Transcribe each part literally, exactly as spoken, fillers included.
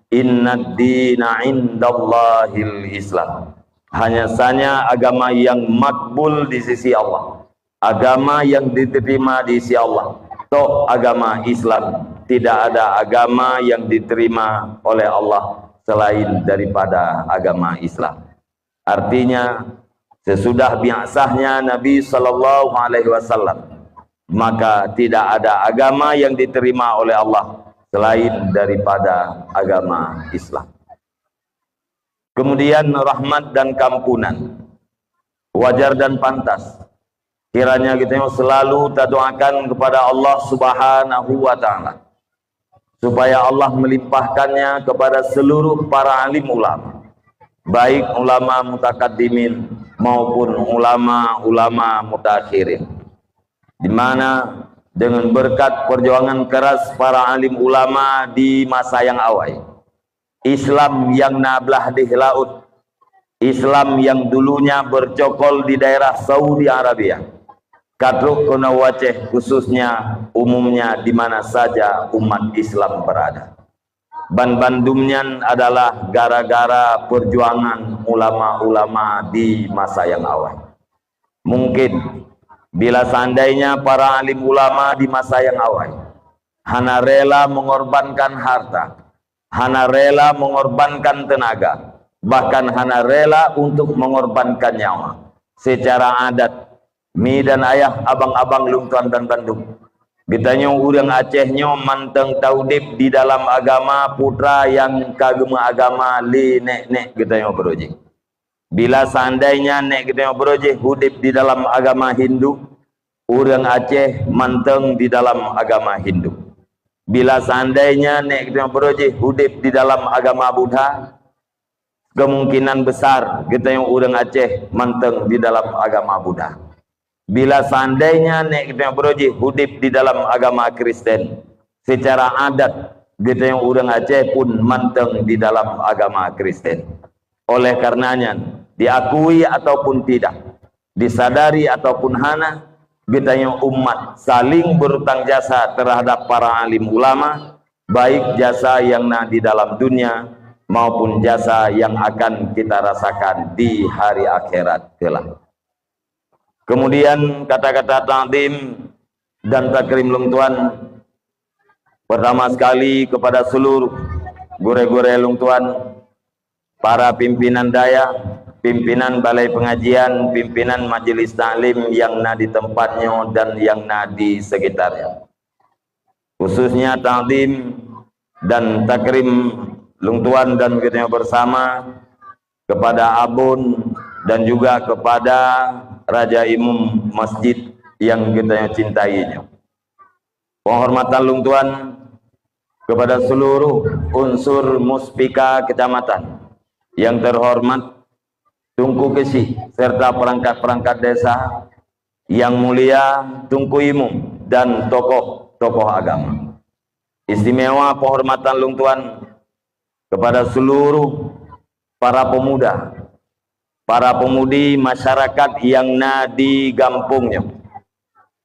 "Innad dina indallahil Islam." Hanya saja agama yang makbul di sisi Allah, agama yang diterima di sisi Allah, toh agama Islam. Tidak ada agama yang diterima oleh Allah selain daripada agama Islam. Artinya, sesudah bi'asahnya Nabi sallallahu alaihi wasallam, maka tidak ada agama yang diterima oleh Allah selain daripada agama Islam. Kemudian, rahmat dan kampunan. Wajar dan pantas kiranya kita selalu tadoakan kepada Allah Subhanahu wa Ta'ala, supaya Allah melimpahkannya kepada seluruh para alim ulama, baik ulama mutakaddimin maupun ulama-ulama mutakhirin, di mana dengan berkat perjuangan keras para alim ulama di masa yang awai, Islam yang na blah deh laôt, Islam yang dulunya bercokol di daerah Saudi Arabia, ka trok keunoe u Aceh, khususnya umumnya di mana saja umat Islam berada. Ban bandum nyan adalah gara-gara perjuangan ulama-ulama di masa yang awai. Mungkin, bila seandainya para alim ulama di masa yang awai hana rela mengorbankan harta, hana rela mengorbankan tenaga, bahkan hana rela untuk mengorbankan nyawa, secara adat, mi dan ayah, abang-abang lôn tuan dan bandum, geutanyoe ureuëng Aceh nyoe mantong taudeb di dalam agama putra nyang ka geumeuagama lé nek-nek geutanyoe keudroe jih. Bila seandainya nek geutanyoe keudroe jih udeb di dalam agama Hindu, ureuëng Aceh mantong di dalam agama Hindu. Bila seandainya nek geutanyoe keudroe jih udeb di dalam agama Buddha, kemungkinan besar geutanyoe ureuëng Aceh mantong di dalam agama Buddha. Bila seandainya nek geutanyoe keudroe jih udeb di dalam agama Kristen, secara adat geutanyoe ureuëng Aceh pun mantong di dalam agama Kristen. Oleh karenanya, diakui ataupun tidak, disadari ataupun hana, geutanyoe umat saling berutang jasa terhadap para alim ulama, baik jasa yang na di dalam dunia maupun jasa yang akan kita rasakan di hari akhirat kelak. Kemudian, kata-kata takzim dan takrim lôn tuan, pertama sekali kepada seluruh gurée-gurée lôn tuan, para pimpinan dayah, pimpinan balai pengajian, pimpinan majelis taklim yang na di tempat nyoe dan yang na di sekitarnya. Khususnya takzim dan takrim lôn tuan dan geutanyoe bersama kepada abon dan juga kepada raja imum masjid yang geutanyoe cintai nyoe. Penghormatan lôn tuan kepada seluruh unsur muspika kecamatan yang terhormat Teungku Keusik serta perangkat-perangkat desa, yang mulia Teungku Imum dan tokoh-tokoh agama. Istimewa penghormatan lôn tuan kepada seluruh para pemuda, para pemudi masyarakat yang na di gampông nyoe,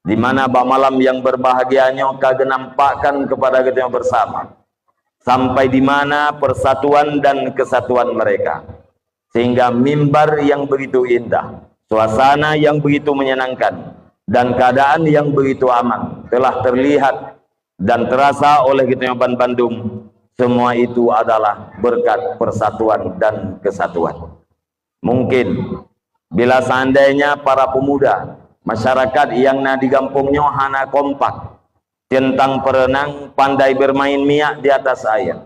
di mana bak malam yang berbahagia nyoe ka geunampakkan kepada geutanyoe bersama sampai di mana persatuan dan kesatuan mereka, sehingga mimbar yang begitu indah, suasana yang begitu menyenangkan, dan keadaan yang begitu aman telah terlihat dan terasa oleh geutanyoe ban bandum. Semua itu adalah berkat persatuan dan kesatuan. Mungkin, bila seandainya para pemuda, masyarakat yang na di gampông nyoe hana kompak tentang perenang, pandai bermain minyak di atas air,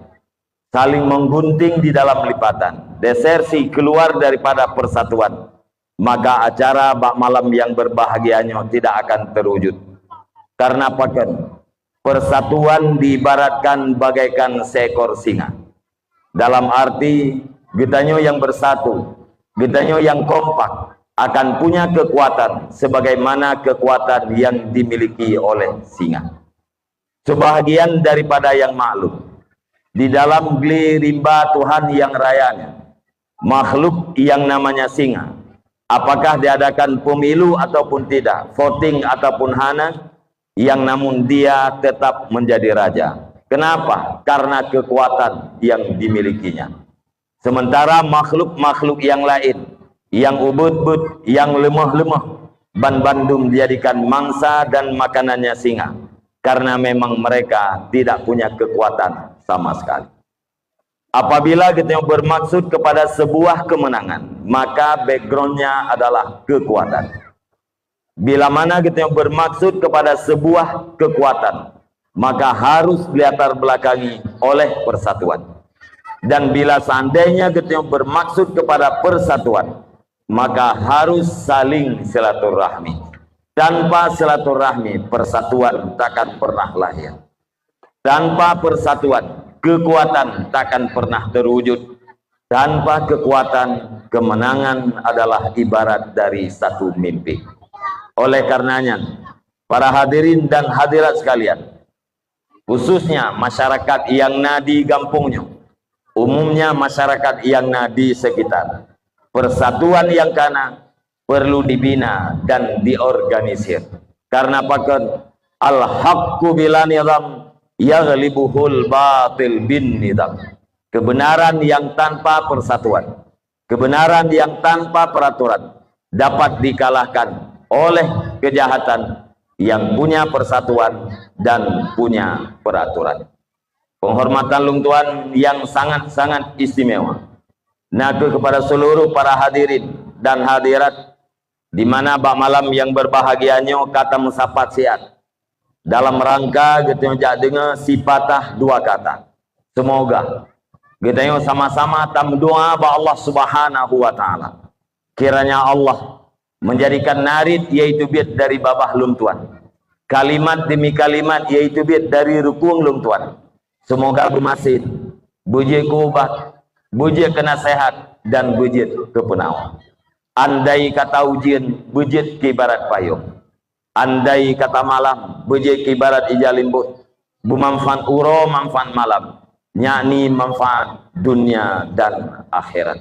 saling menggunting di dalam lipatan, desersi keluar daripada persatuan, maka acara bak malam yang berbahagia nyoe tidak akan terwujud. Karena pakon, persatuan diibaratkan bagaikan seekor singa. Dalam arti, geutanyoe yang bersatu, geutanyoe yang kompak akan punya kekuatan sebagaimana kekuatan yang dimiliki oleh singa. Sebahagian daripada yang maklum, di dalam gle rimba Tuhan yang raya nyan, makhluk yang namanya singa, apakah diadakan pemilu ataupun tidak, voting ataupun hana, yang namun dia tetap menjadi raja. Kenapa? Karena kekuatan yang dimilikinya. Sementara makhluk-makhluk yang lain, yang ubit-ubit, yang lemah-lemah, ban bandum dijadikan mangsa dan makanannya singa, karena memang mereka tidak punya kekuatan sama sekali. Apabila geutanyoe bermaksud kepada sebuah kemenangan, maka backgroundnya adalah kekuatan. Bila mana geutanyoe bermaksud kepada sebuah kekuatan, maka harus dilatar belakangi oleh persatuan. Dan bila seandainya geutanyoe bermaksud kepada persatuan, maka harus saling silaturahmi. Tanpa silaturahmi, persatuan takkan pernah lahir. Tanpa persatuan, kekuatan takkan pernah terwujud. Tanpa kekuatan, kemenangan adalah ibarat dari satu mimpi. Oleh karenanya, para hadirin dan hadirat sekalian, khususnya masyarakat yang na di gampông nyoe, umumnya masyarakat yang na di sekitar, persatuan yang kana perlu dibina dan diorganisir. Karena pakon, "Al-haqqu bila nizam yaghlibuhul batil bin nizam." Kebenaran yang tanpa persatuan, kebenaran yang tanpa peraturan dapat dikalahkan oleh kejahatan yang punya persatuan dan punya peraturan. Penghormatan lôn tuan yang sangat-sangat istimewa na kheueh kepada seluruh para hadirin dan hadirat, di mana bak malam yang berbahagia nyoe ka tameusapat siat dalam rangka geutanyoe jak deungoe sipatah dua kata. Seumoga geutanyoe sama-sama tameudoa bak Allah Subhanahu wa Taala. Kiranya Allah menjadikan narit, yaitu biet dari babah lôn tuan, kalimat demi kalimat, yaitu biet dari rukung lôn tuan, seumoga beumasin, beujeuet keu ubat, beujeuet keu naseuhat, dan beujeuet keu peunawa. Andai kata ujeuen, beujeuet keu ibarat payong. Andai kata malam, beujeuet keu ibarat ija limbot, beumanfaat uroe manfaat malam, yakni manfaat dunia dan akhirat.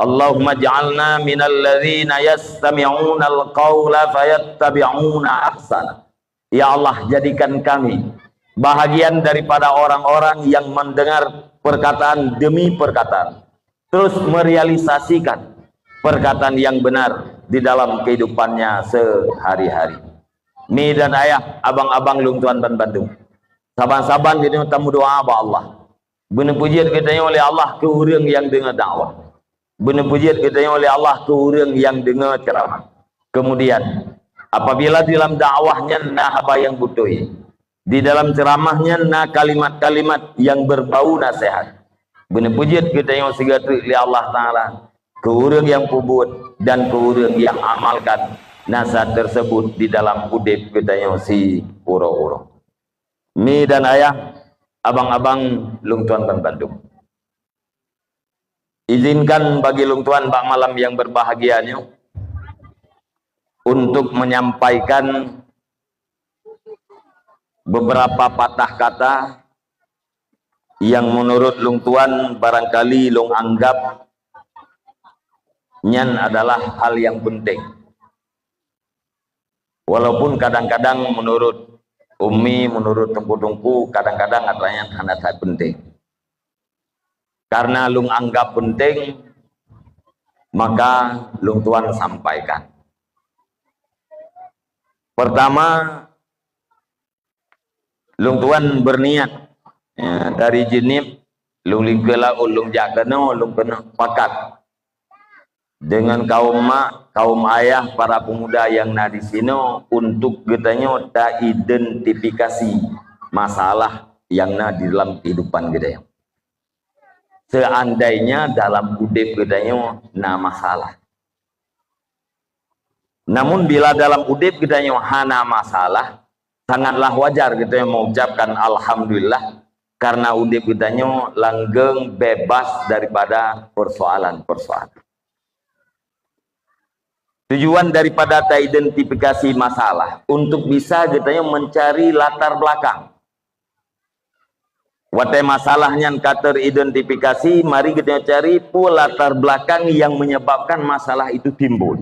Allahumma ja'alna minal ladzina yastami'unal qaula fayattabi'una ahsana. Ya Allah, jadikan kami bahagian daripada orang-orang yang mendengar perkataan demi perkataan, terus merealisasikan perkataan yang benar di dalam kehidupannya sehari-hari. Mi dan ayah, abang-abang lôn tuan ban bandum, saban-saban geutanyoe tameudoa bak Allah. Beuneupujiet geutanyoe lé Allah keu ureuëng nyang deungoe dakwah. Beuneupujiet geutanyoe lé Allah keu ureuëng nyang deungoe ceuramah. Kemudian, apabila di dalam dakwah nyan na haba nyang beutôi, di dalam ceuramah nyan na kalimat-kalimat nyang beubau naseuhat, beuneupujiet geutanyoe sigoe treuk lé Allah Taala keu ureuëng nyang peubuet dan keu ureuëng nyang amalkan naseuhat teurseubut di dalam udeb geutanyoe siuroe-uroe. Mi dan ayah, abang-abang lôn tuan ban bandum. Izinkan bagi lôn tuan bak malam nyang beubahgia nyoe untuk menyampaikan beberapa patah kata nyang meunurot lôn tuan barangkali lôn anggab nyan adalah hal nyang peunteng. Walaupun kadang-kadang meunurot umi, meunurot teungku-teungku, kadang-kadang atra nyan hana that peunteng. Karena lôn anggab peunteng, maka lôn tuan sampaikan. Pertama, lôn tuan beurniat, ya, dari Jeunieb, lôn lingkeu laôt, lôn jak keunoe, lôn keuneuk pakat deungon kaum mak, kaum ayah, para pemuda nyang na di sinoe untuk geutanyoe taidentifikasi masalah nyang na di dalam kehidupan geutanyoe. Seandainya dalam udeb geutanyoe na masalah. Namun bila dalam udeb geutanyoe hana masalah, sangatlah wajar geutanyoe mengucapkan alhamdulillah karena udeb geutanyoe langgeng bebas daripada persoalan-persoalan. Tujuan daripada taidentifikasi masalah untuk bisa geutanyoe mencari latar belakang. Watée masalah nyan ka teridentifikasi, mari geutanyoe cari peue latar belakang nyang menyebabkan masalah itu timbul.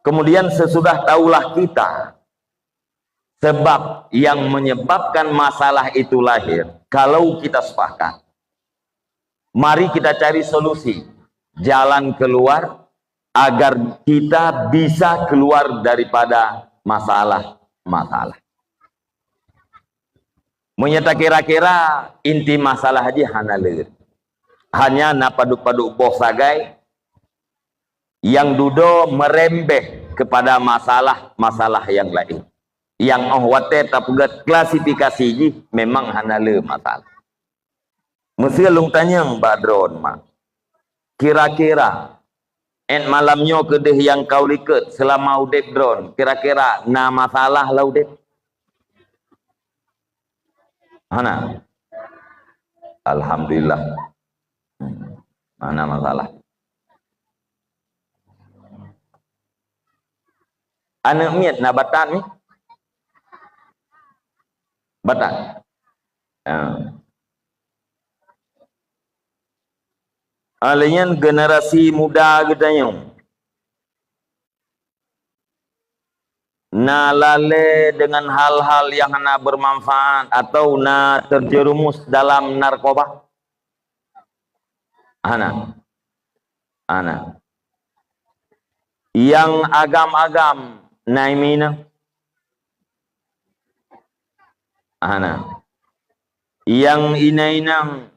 Kemudian sesudah tahulah kita, Sebab yang menyebabkan masalah itu lahir, kalau kita sepakat, mari kita cari solusi, jalan keluar, agar kita bisa keluar daripada masalah-masalah. Meunyoe takira-kira, inti masalah jih hana le. Hanya na padub-padub boh sagai nyang dudoe meurembeh kepada masalah-masalah nyang laén. Nyang óh watée tapeugét klasifikasi jih memang hana le masalah. Meuseu lôn tanyong bak droeneuh, mak, kira-kira ét malam nyoe keudeh nyang ka likot seulama udeb droeneuh, kira-kira na masalah lam udeb? Hana. Alhamdulillah. Hmm. Hana masalah. Aneuëk miet na batat mi? Batat. Ha. Alèh nyan generasi muda geutanyoe na lalée dengan hal-hal nyang hana bermanfaat atau na terjerumus dalam narkoba? Hana. Hana. Nyang agam-agam na imeunang? Hana. Nyang inong-inong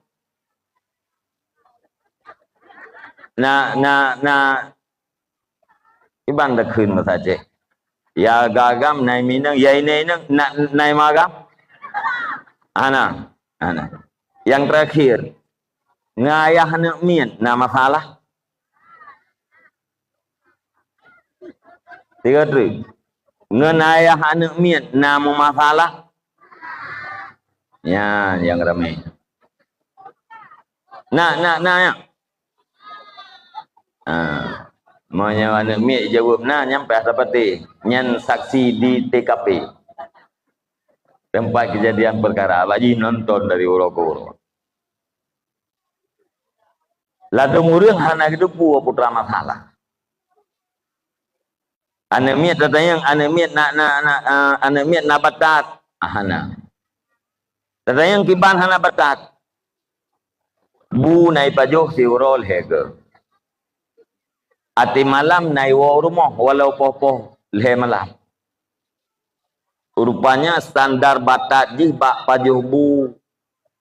na, na, na Iban takheun masa Aceh. Ya agam-agam na imeunang, ya inong-inong na, na imagam? Hana, hana. Nyang terakhir, ngon ayah aneuëk miet na masalah? Tiga tu. Ngon ayah aneuëk miet na meumasalah? Nyan nyang ramé. Na, na, na, ya. Ah, meunyoe aneuëk miet jaweueb na, nyan payah tapatéh. Nyan saksi di T K P. Tempat kejadian perkara, laju nonton dari uroe ke uroe. Ladôm ureuëng hana geuteupeue putra masalah. Aneuëk miet tatanyong, aneuëk miet na, na, na, eh, aneuëk miet na batat? Ah, hana. Tatanyong kiban hana batat? Bu na ipajoh siuroe lhée geuh. Até malam na iwoe u rumoh walau poh-poh lhée malam. Rupanya standar batat jih bak pajoh bu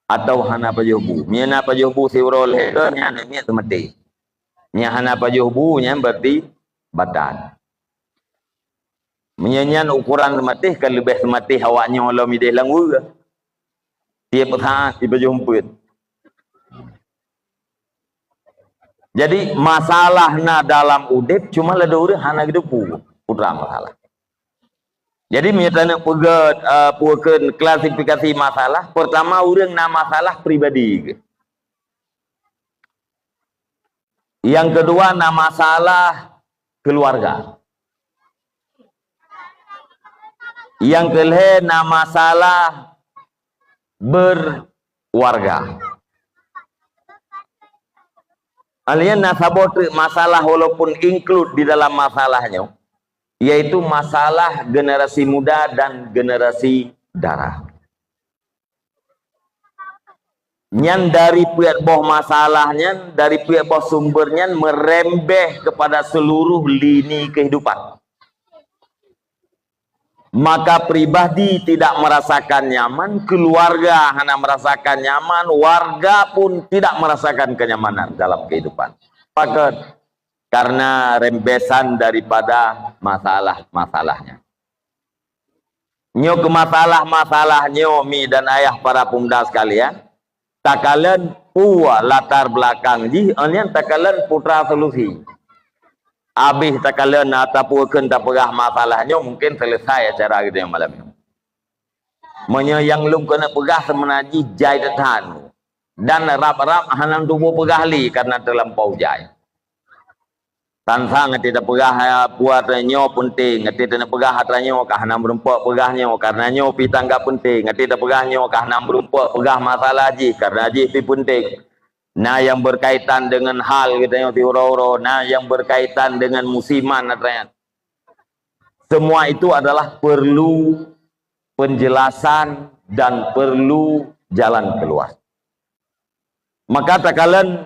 atau hana pajoh bu. Meunyoe na pajoh bu siuroe lhée geuh, nyan aneuëk miet seumatéh. Nyang hana pajoh bu, nyan berarti batat. Meunyoe nyan ukoran seumatéh, ka leubeh seumatéh awak nyoe lom idéh lam weue. Tieb saát ipajoh umpet. Jadi, masalah na dalam udeb, cuma ladôm ureuëng hana geuteupeue putra masalah. Jadi, meunyoe taneuk peugét, eh, peue kheun klasifikasi masalah, pertama ureuëng na masalah pribadi geuh. Nyang keudua na masalah keuluwarga. Nyang keulhée na masalah berwarga. Alèh nyan na saboh treuk masalah walaupun include di dalam masalah nyoe, yaitu masalah generasi muda dan generasi dara. Nyan dari peuet boh masalah nyan, dari peuet boh sumber nyan meurembeh kepada seluruh lini kehidupan. Maka pribadi tidak merasakan nyaman, keluarga hana merasakan nyaman, warga pun tidak merasakan kenyamanan dalam kehidupan. Pakon? Karena rembesan daripada masalah-masalahnya. Nyoe keu masalah-masalah nyoe, mi dan ayah para pemuda sekalian, takalon peue latar belakang jih, nyan takalon putra solusi. Abéh takalon atawa kheun tapeugah masalah nyoe, mungkin selesai acara kita malam nyoe. Meunyoe nyang lôn keuneuk peugah seubeuna jih jai that-that, dan rab-rab hana tuboh peugah lé karena teulampau jai. Sang-sang até tapeugah, eh, peue atra nyoe peunteng, até taneuk peugah atra nyoe ka hana meurumpok peugah nyoe, karena nyoe pi tangga peunteng, até tapeugah nyoe ka hana meurumpok peugah masalah jih, karena jih pi peunteng. Na nyang berkaitan dengan hal geutanyoe siuroe-uroe, na nyang berkaitan dengan musiman atra nyan. Semua itu adalah perlu penjelasan dan perlu jalan keluar. Maka takalon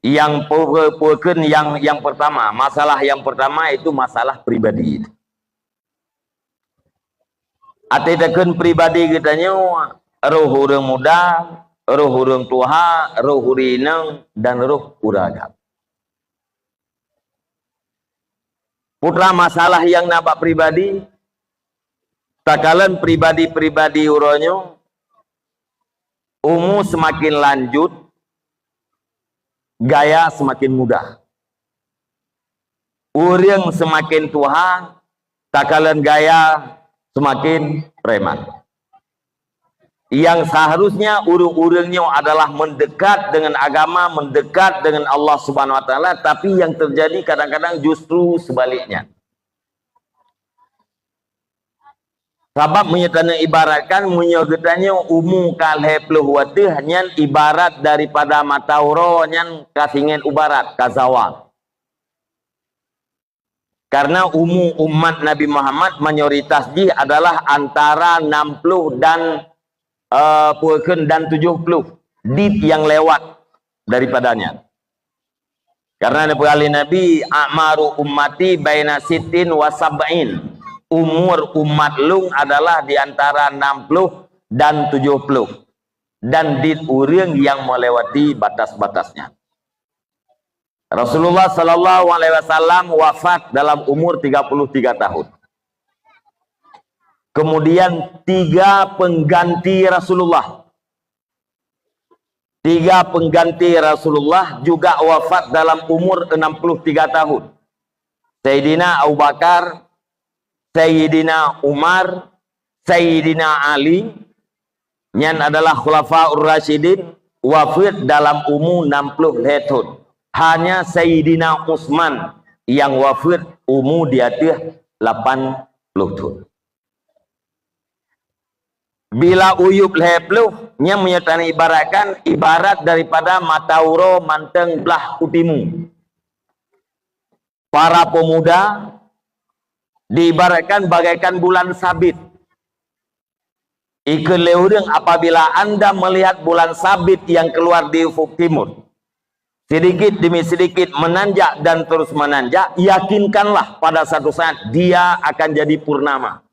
nyang pe-, pe-, peukheun nyang, nyang pertama, masalah nyang pertama itu masalah pribadi. Até takheun pribadi geutanyoe, roh ureuëng muda, roh ureuëng tuha, roh ureuëng inong, dan roh ureuëng agam. Putra masalah nyang na bak pribadi, takalon pribadi-pribadi uroe nyoe, umu seumaken lanjut, gaya seumaken mudah. Ureuëng seumaken tuha, takalon gaya seumaken preman. Nyang seharusnya ureuëng-ureuëng nyoe adalah mendekat dengan agama, mendekat dengan Allah Subhanahu Wa Taala, tapi yang terjadi kadang-kadang justru sebaliknya. Sabab meunyoe tanyoe ibaratkan, meunyoe geutanyoe umu ka lhée ploh wateuh, nyan ibarat daripada mata uroe nyan ka singet u barat, ka zawal. Karena umu umat Nabi Muhammad mayoritas jih adalah antara enam puluh dan, eh, peue kheun, dan tujuh puluh. Dit nyang lewat daripada nyan. Karena neupeugah lé Nabi, "A'maru ummati baina sittin wa sab'in." Umur umat lôn adalah di antara enam puluh dan tujuh puluh. Dan dit ureuëng nyang melewati batas-batasnya. Rasulullah sallallahu alaihi wasallam wafat dalam umur tiga puluh tiga tahun. Kemudian tiga pengganti Rasulullah. Tiga pengganti Rasulullah juga wafat dalam umur enam puluh tiga tahun. Sayyidina Abu Bakar, Sayyidina Umar, Sayyidina Ali, nyan adalah Khulafaur Rasyidin, wafat dalam umu enam puluh lhée thon. Hanya Sayyidina Utsman nyang wafat umu di ateueh lapan puluh thon. Bila u yup lhée ploh, nyan meunyoe tanibaratkan, ibarat daripada mata uroe mantong blah u timu. Para pemuda diibaratkan bagaikan bulan sabit. Ikheun lé ureuëng, apabila anda melihat bulan sabit yang keluar di ufuk timur, sedikit demi sedikit menanjak dan terus menanjak, yakinkanlah pada satu saat dia akan jadi purnama.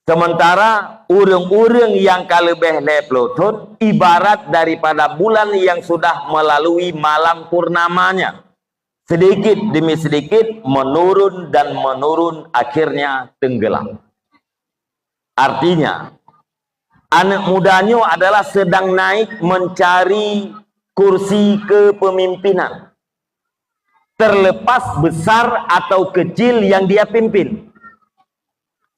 Sementara ureuëng-ureuëng nyang ka leubeh lhée ploh thon ibarat daripada bulan yang sudah melalui malam purnamanya. Sedikit demi sedikit menurun dan menurun, akhirnya tenggelam. Artinya, aneuk muda nyoe adalah sedang naik mencari kursi kepemimpinan. Terlepas besar atau kecil yang dia pimpin.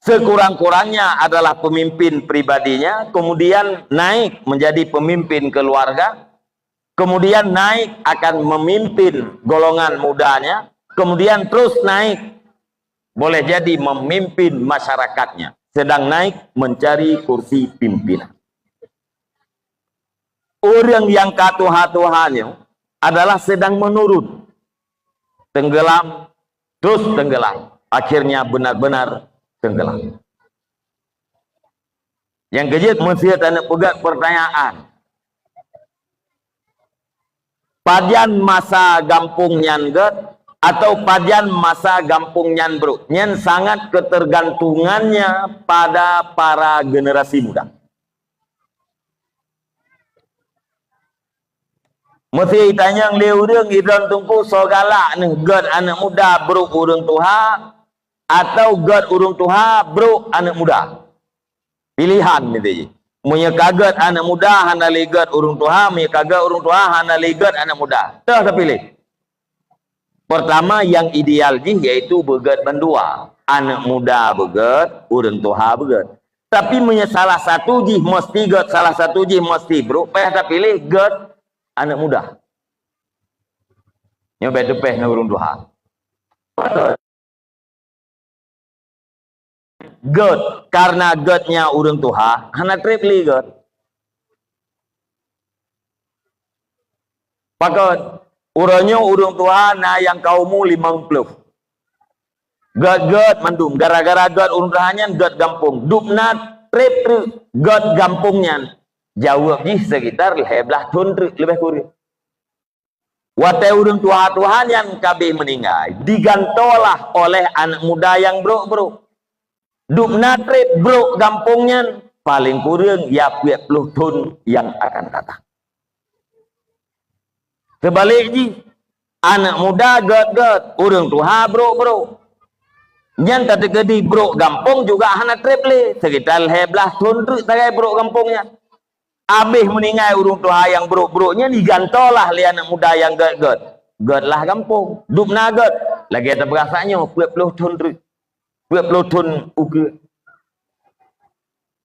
Sekurang-kurangnya adalah pemimpin pribadinya, kemudian naik menjadi pemimpin keluarga, kemudian naik akan memimpin golongan mudanya, kemudian terus naik, boleh jadi memimpin masyarakatnya, sedang naik mencari kursi pimpinan. Ureuëng nyang ka tuha-tuha nyoe adalah sedang menurun. Tenggelam, terus tenggelam. Akhirnya benar-benar tenggelam. Nyang keujeuet, meuseuet taneuk peugah pertanyaan. Pajan masa gampông nyan gét, atau pajan masa gampông nyan brok? Nyan sangat ketergantungannya pada para generasi muda. Meuseuet itanyong lé ureuëng, "Idroen Teungku soe galak neuh, gét aneuk muda brok ureuëng tuha, atau gét ureuëng tuha brok aneuk muda?" Pilihan meusti jih. Meunyoe ka gét aneuk muda, hana lé gét ureuëng tuha, meunyoe ka gét ureuëng tuha, hana lé gét aneuk muda. Toh tapiléh. Pertama, nyang ideal jih yaitu beugét bandua. Aneuk muda beugét, ureuëng tuha beugét. Tapi meunyoe salah satu jih meusti gét, salah satu jih meusti brok, payah tapiléh gét aneuk muda. Nyoe bék teupéh ngon ureuëng tuha. Gét, karena gét nyan ureuëng tuha, hana treb lé gét. Pakon, uroe nyoe ureuëng tuha na nyang ka umu limong ploh. Gét-gét mandum, gara-gara gét ureuëng tuha nyan gét gampông. Dubna treb treuk gét gampông nyan. Jaweueb jih sekitar lhée blaih thon treuk leubeh kureueng. Watée ureuëng tuha-tuha nyan ka abéh meuninggai, digantolah oleh aneuëk muda nyang brok-brok. Dubna treb brok gampông nyan, paleng kureueng ya peuet ploh thon nyang akan datang. Teubalek jih, aneuëk muda gét-gét, ureuëng tuha brok-brok. Nyan tateukeudi brok gampông juga hana treb lé, sekitar lhée blaih thon treuk sagai brok gampông nyan. Abéh meuninggai ureuëng tuha nyang brok-brok nyan, digantolah lé aneuëk muda nyang gét-gét. Gét lah gampông, dubna gét. Lagée tapeugah nyoe, peuet ploh thon treuk. Peuet ploh thon ukeue.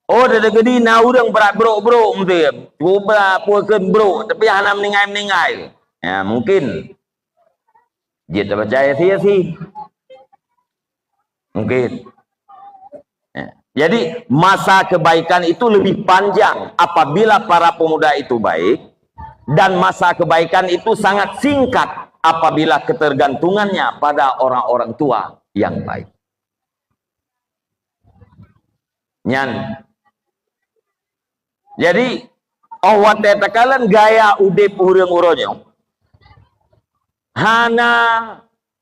Oh, teudeungoe na ureuëng brat brok-brok meuteuen. Cuba peukeuen brok, tapi hana meuninggai-meuninggai. Ya, mungkin. Jeuet tabaca Yasin-Yasin. Mungkin. Ya. Jadi, masa kebaikan itu lebih panjang apabila para pemuda itu baik, dan masa kebaikan itu sangat singkat apabila ketergantungannya pada orang-orang tua yang baik. Nyan. Jadi, óh watée takalon gaya udeb ureuëng uroe nyoe, hana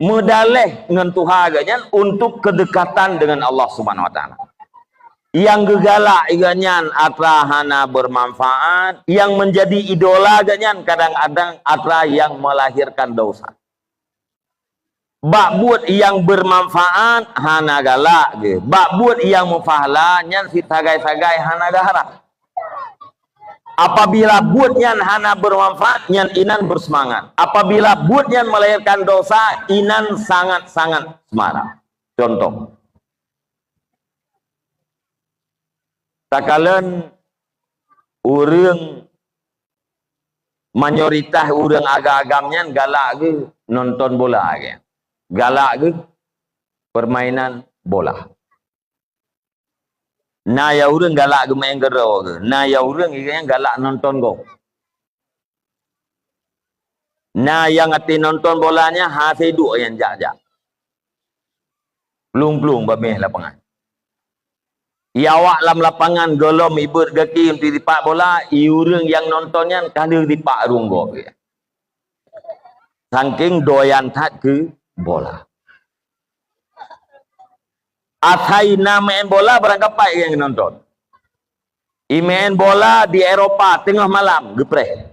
meudaleh ngon tuha geuhnyan untuk kedekatan dengan Allah Subhanahu Wa Taala. Nyang geugalak geuhnyan atra hana bermanfaat, nyang menjadi idola geuhnyan kadang-kadang atra nyang melahirkan dosa. Bak buet nyang bermanfaat hana galak geuh. Bak buet nyang meupahala nyan sisagai-sagai hana geuharap. Apabila buet nyan hana bermanfaat, nyan inan berseumangat. Apabila buet nyan melahirkan dosa, inan sangat-sangat seumarah. Contoh, takalon ureuëng, mayoritas ureuëng agam-agam nyan galak geuh nonton bola, galak geuh permainan bola. Na ya ureuëng galak geumeuén keudroe geuh, na ya ureuëng galak nonton gol. Na nyang até nonton bola nyan hase duek nyan jak-jak. Plueng-plueng bak méh lapangan. Nyang awak lam lapangan gohlom ibeuet gaki untuk dipak bola, i ureuëng nyang nonton nyan ka lheueh dipak rhueng gob. Sangking doyan that keu bola. Asai na meuén bola barangkapai nyang nonton. Imeuén bola di Eropa teungoh malam geupreh.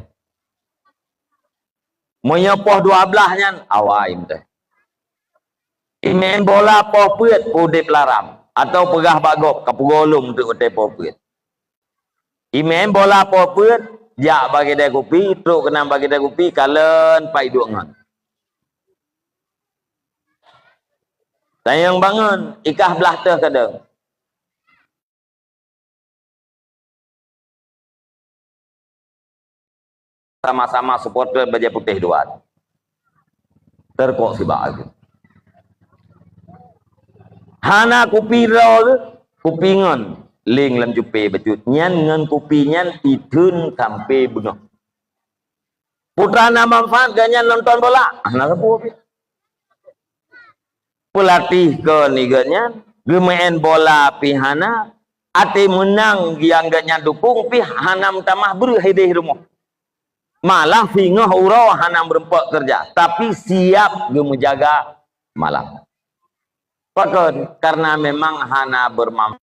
Meunyoe poh dua blaih nyan awai meunteh. Imeuén bola poh peuet udeb laram, atawa peugah bak gob ka peugohlom teuk watée poh peuet. Imeuén bola poh peuet jak bak keude kupi, trok keunan bak keude kupi, kalon pai duek ngon. Tanyong bangon, ikah blaih teuh kadang. Sama-sama supporter bajée putéh dua. Teurkok sibak aku. Hana kupi droe, kupi ngon ling lam cupé bacut. Nyan ngon kupi nyan iteun sampe beungoh. Putra na manfaat geuhnyan nonton bola. Hana sapeue pih. Peulatéh kon igeuhnyan, geumeuén bola pih hana, até meunang nyang geuhnyan dukong pih hana meutamah breueh ideh rumoh. Malah singoh uroe hana meurumpok keureuja, tapi siap geumeujaga malam. Pakon? Karena memang hana bermanfaat.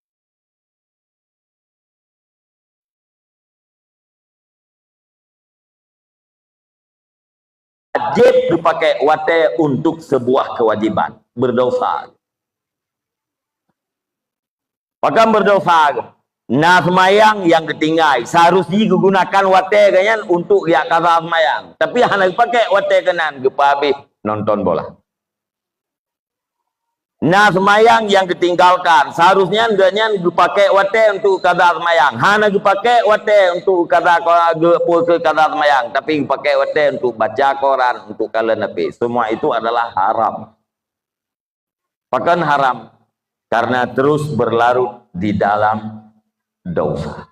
Wajéb geupaké watée untuk sebuah kewajiban, berdosa. Pakon berdosa? Na seumayang nyang geutinggai, seharus jih geugunakan watée geuhnyan untuk jak kaza seumayang. Tapi hana geupaké watée keunan, geupeuhabéh nonton bola. Na seumayang nyang geutinggalkan, seharusnya geuhnyan geupaké watée untuk kaza seumayang. Hana geupaké watée untuk kaza, geupeue keu kaza seumayang, tapi geupaké watée untuk baca Quran, untuk kalon Nabi. Semua itu adalah haram. Pakon haram? Karena terus berlarut di dalam dosa.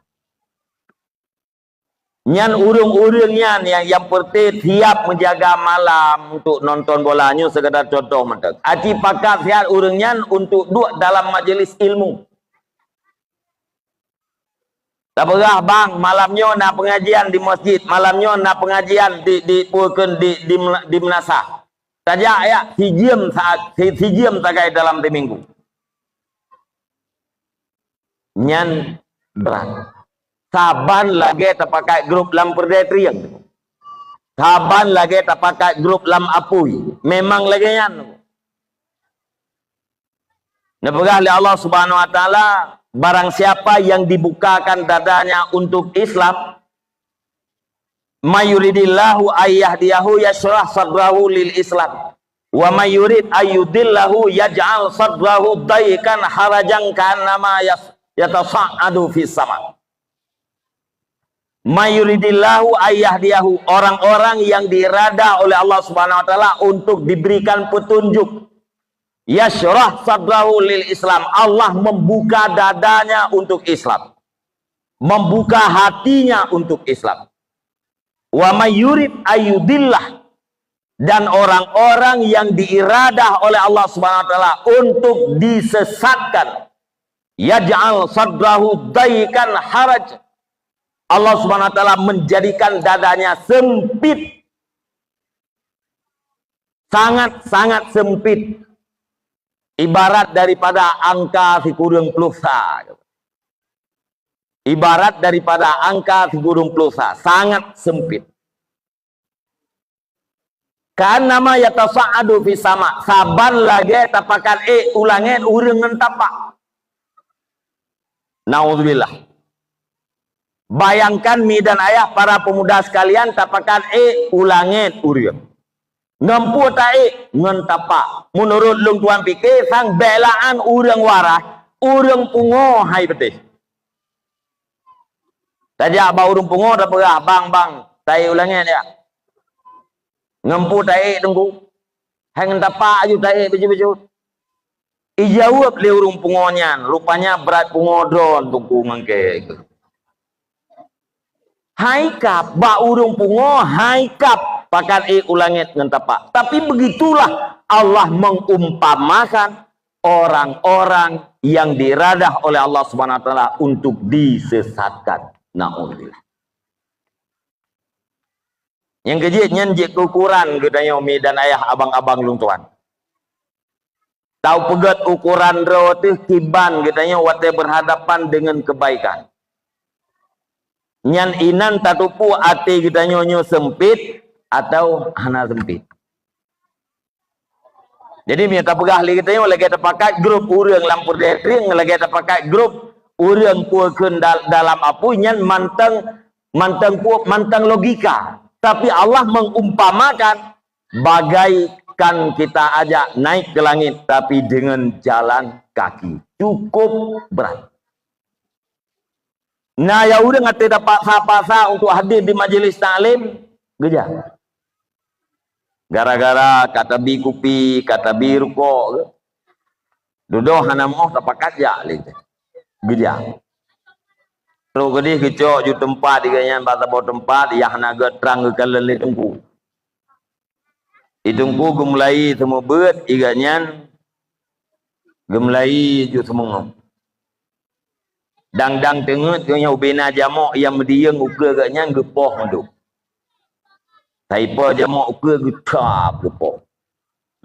Nyan ureuëng-ureuëng nyan nyang, nyang peureté siap meujaga malam untuk nonton bola. Nyoe sekadar contoh mantong. Aci pakat siat ureuëng nyan untuk duek dalam majelis ilmu. Tapeugah, "Bang, malam nyoe na pengajian di masjid, malam nyoe na pengajian di, di, peue kheun, di, di, di meunasah." Tajak ya, sijeuem saat, si-, sijeuem sagai dalam siminggu. Nyan brat. Saban lagée tapakat grup lam peureudai trieng. Saban lagée tapakat grup lam apui. Memang lagée nyan. Neupeugah lé Allah Subhanahu wa Taala, "Barang siapa yang dibukakan dadanya untuk Islam, may yuridillahu ayyahdiyahu yashrah sadrahu lil Islam, wa may yurid ayyudillahu yaj'al sadrahu daikan harajan ka'annama yas-, yatasa'adu fis sama." May yuridillahu ayyahdiyahu, orang-orang yang diiradah oleh Allah Subhanahu wa Taala untuk diberikan petunjuk. Yashrah sadrahu lil Islam, Allah membuka dadanya untuk Islam. Membuka hatinya untuk Islam. Wa may yurid ayyudillah, dan orang-orang yang diiradah oleh Allah Subhanahu wa Taala untuk disesatkan, yaj'al sadrahu daikan haraj. Allah Subhanahu wa Taala menjadikan dadanya sempit. Sangat-sangat sempit. Ibarat daripada angka sikureueng plosa. Ibarat daripada angka sikureueng plosa. Sangat sempit. Ka'annama yatasa'adu fis sama, saban lagée tapakat ék u langét ureuëng ngon tapak. Nauzubillah. Bayangkan, mi dan ayah, para pemuda sekalian, tapakat ék u langét ureuëng. Ngon peue taék? Ngon tapak. Meunurot lôn tuan pike, sang beulaan ureuëng waras, ureuëng pungo hai beuteh. Tajak bak ureuëng pungo tapeugah, "Bang, bang, taék u langét ya." "Ngon peue taék, Teungku?" "Hai ngon tapak aju taék bacut-bacut." Ijaweueb lé ureuëng pungo nyan, "Rupanya brat pungo droe, Teungku, ngon kée." Hai kap, bak ureuëng pungo hai kap pakat ék u langét ngon tapak. Tapi begitulah Allah mengumpamakan orang-orang yang diiradah oleh Allah Subhanahu wa Taala untuk disesatkan. Naudzubillah. Nyang keujeuet nyan jeuet keu ukuran geutanyoe mi dan ayah, abang-abang lôn tuan. Tau peugét ukuran droe teuh kiban geutanyoe watée berhadapan dengan kebaikan. Nyan inan tateupeue até geutanyoe nyoe sempit atawa hana sempit. Jadi, meunyoe tapeugah lé geutanyoe lagée tapakat grup ureuëng lam peureudeh trieng, lagée tapakat grup ureuëng peue kheun dal-, dalam apui, nyan mantong, mantong peue, mantong logika. Tapi Allah mengumpamakan bagaikan kita ajak naik ke langit, tapi dengan jalan kaki. Cukup berat. Na ya ureuëng até tapaksa-paksa untuk hadir di majlis taklim, geujak. Gara-gara ka tabi kupi, ka tabi rukok, dudoe hana moh tapakat jak lé. Geujak. Trok keudeh geucok ju teumpat di gobnyan bak saboh teumpat, nyang hana geutrang geukalon lé teungku. Di teungku geumulai seumeubeuet, i gobnyan geumulai ju seumeungok. Dang-dang teungeut gobnyan ubena jamok nyang meudiyeueng ukeue gobnyan geupoh mandum. Taipo jamok ukeue geutab geupoh.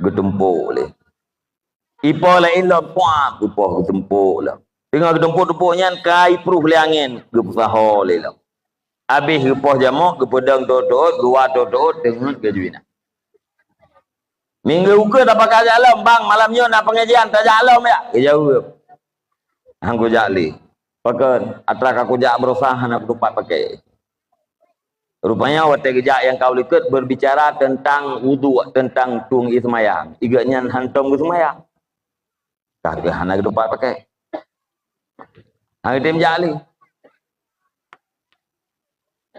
Geutumpok lé. Ipo laén lom, puap, geupoh geutumpok lom. Teungoh geutumpok-tumpok nyan ka ipruh lé angén, geupeusaho lé lom. Abéh geupoh jamok, geupeudong tôt-tôt, geuwa tôt-tôt, teungeut geujuina. Minggu ukeue tapakat jak lom, "Bang, malam nyoe na pengajian, tajak lom ya?" Geujaweueb, "Han kujak lé." "Pakon?" "Atra ka kujak baroesa hana kutupat pakée." Rupanya watée geujak nyang ka u likot berbicara teuntang wudhu, teuntang tueng ie seumayang. I gobnyan hantom geuseumayang. Ka hana geutupat pakée. Hana geutem jak lé.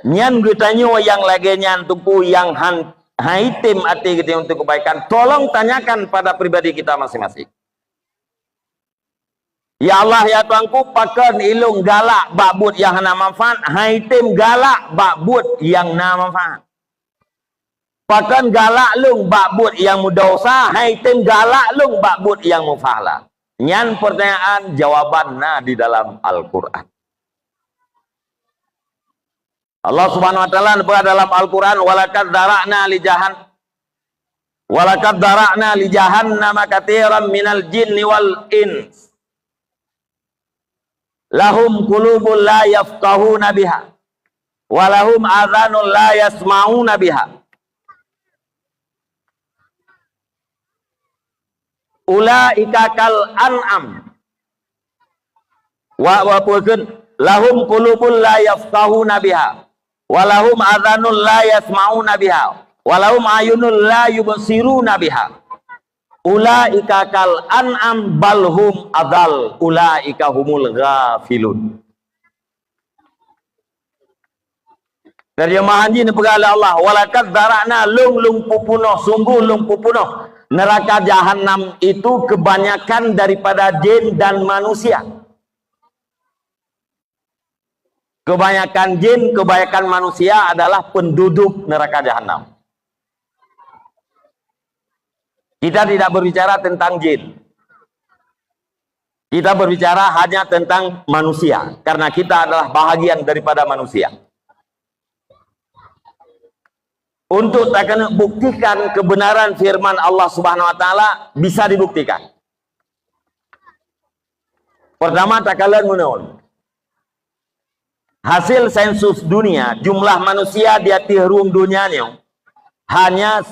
Nyan geutanyoe nyang lagée nyan teungku nyang han, han item até geutanyoe untuk kebaikan. Tolong tanyakan pada pribadi kita masing-masing. Ya Allah, ya Tuhanku, pakon ilôn galak bak buet nyang hana manfaat, han item galak bak buet nyang na manfaat. Pakon galak lôn bak buet nyang meudesya, han item galak lôn bak buet nyang meupahala. Nyan peurtanyaan, jawaban na di dalam Al-Qur'an. Allah Subhanahu wa Ta'ala neupeugah dalam Al-Qur'an, "Walaqad dzara'na li jahan-, walaqad dzara'na li jahannama katsiran minal jinni wal ins. Lahum qulubun la yafqahuna biha, wa lahum adhanun la yasma'una biha. Ulaika kal an'am." Wa, wa peue kheun? "Lahum qulubun la yafqahuna biha, wa lahum adhanun la yasma'una biha, wa lahum ayunun la yubsiruna biha. Ulaika kal an'am bal hum adhal, ulaika humul ghafilun." Terjemahan jih neupeugah lé Allah, "Walaqad dzara'na, lôn, lôn peupunoh, sungguh lôn peupunoh neuraka jahanam itu keubanyakan daripada jin dan manusia." Keubanyakan jin, keubanyakan manusia adalah penduduk neuraka jahanam. Kita tidak berbicara tentang jin. Kita berbicara hanya tentang manusia, karena kita adalah bahagian daripada manusia. Untuk takeuneuk buktikan kebenaran firman Allah Subhanahu wa Ta'ala, bisa dibuktikan. Pertama, takalon meunan. Hasil sensus dunia, jumlah manusia di ateueh rhueng donya nyoe hanya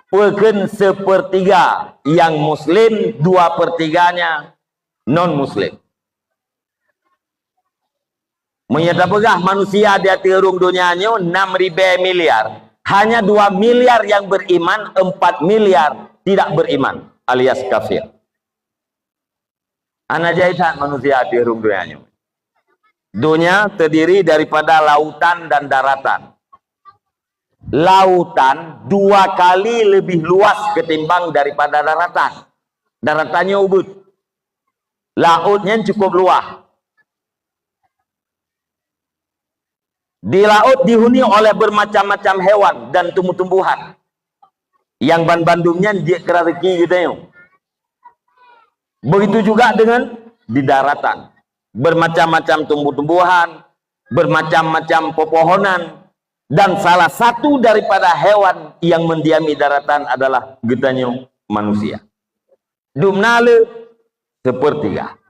peue kheun sepertiga nyang muslim, dua pertiganya non-muslim. Meunyoe tapeugah manusia di ateueh rhueng donya nyoe enam ribèe miliar, hanya dua miliar nyang beriman, empat miliar tidak beriman alias kafir. Hana jai that manusia di rhueng donya nyoe. Donya terdiri daripada lautan dan daratan. Lautan dua kali lebih luas ketimbang daripada daratan. Daratan nyoe ubeut. Laôt nyan cukup luas. Di laôt dihuni oleh bermacam-macam hewan dan tumbuh-tumbuhan. Nyang banmandum nyan jeuet keu raseuki geutanyoe. Begitu juga dengan di daratan. Bermacam-macam tumbuh-tumbuhan, bermacam-macam pepohonan, dan salah satu daripada hewan yang mendiami daratan adalah geutanyoe manusia. Dumna le sepertiga.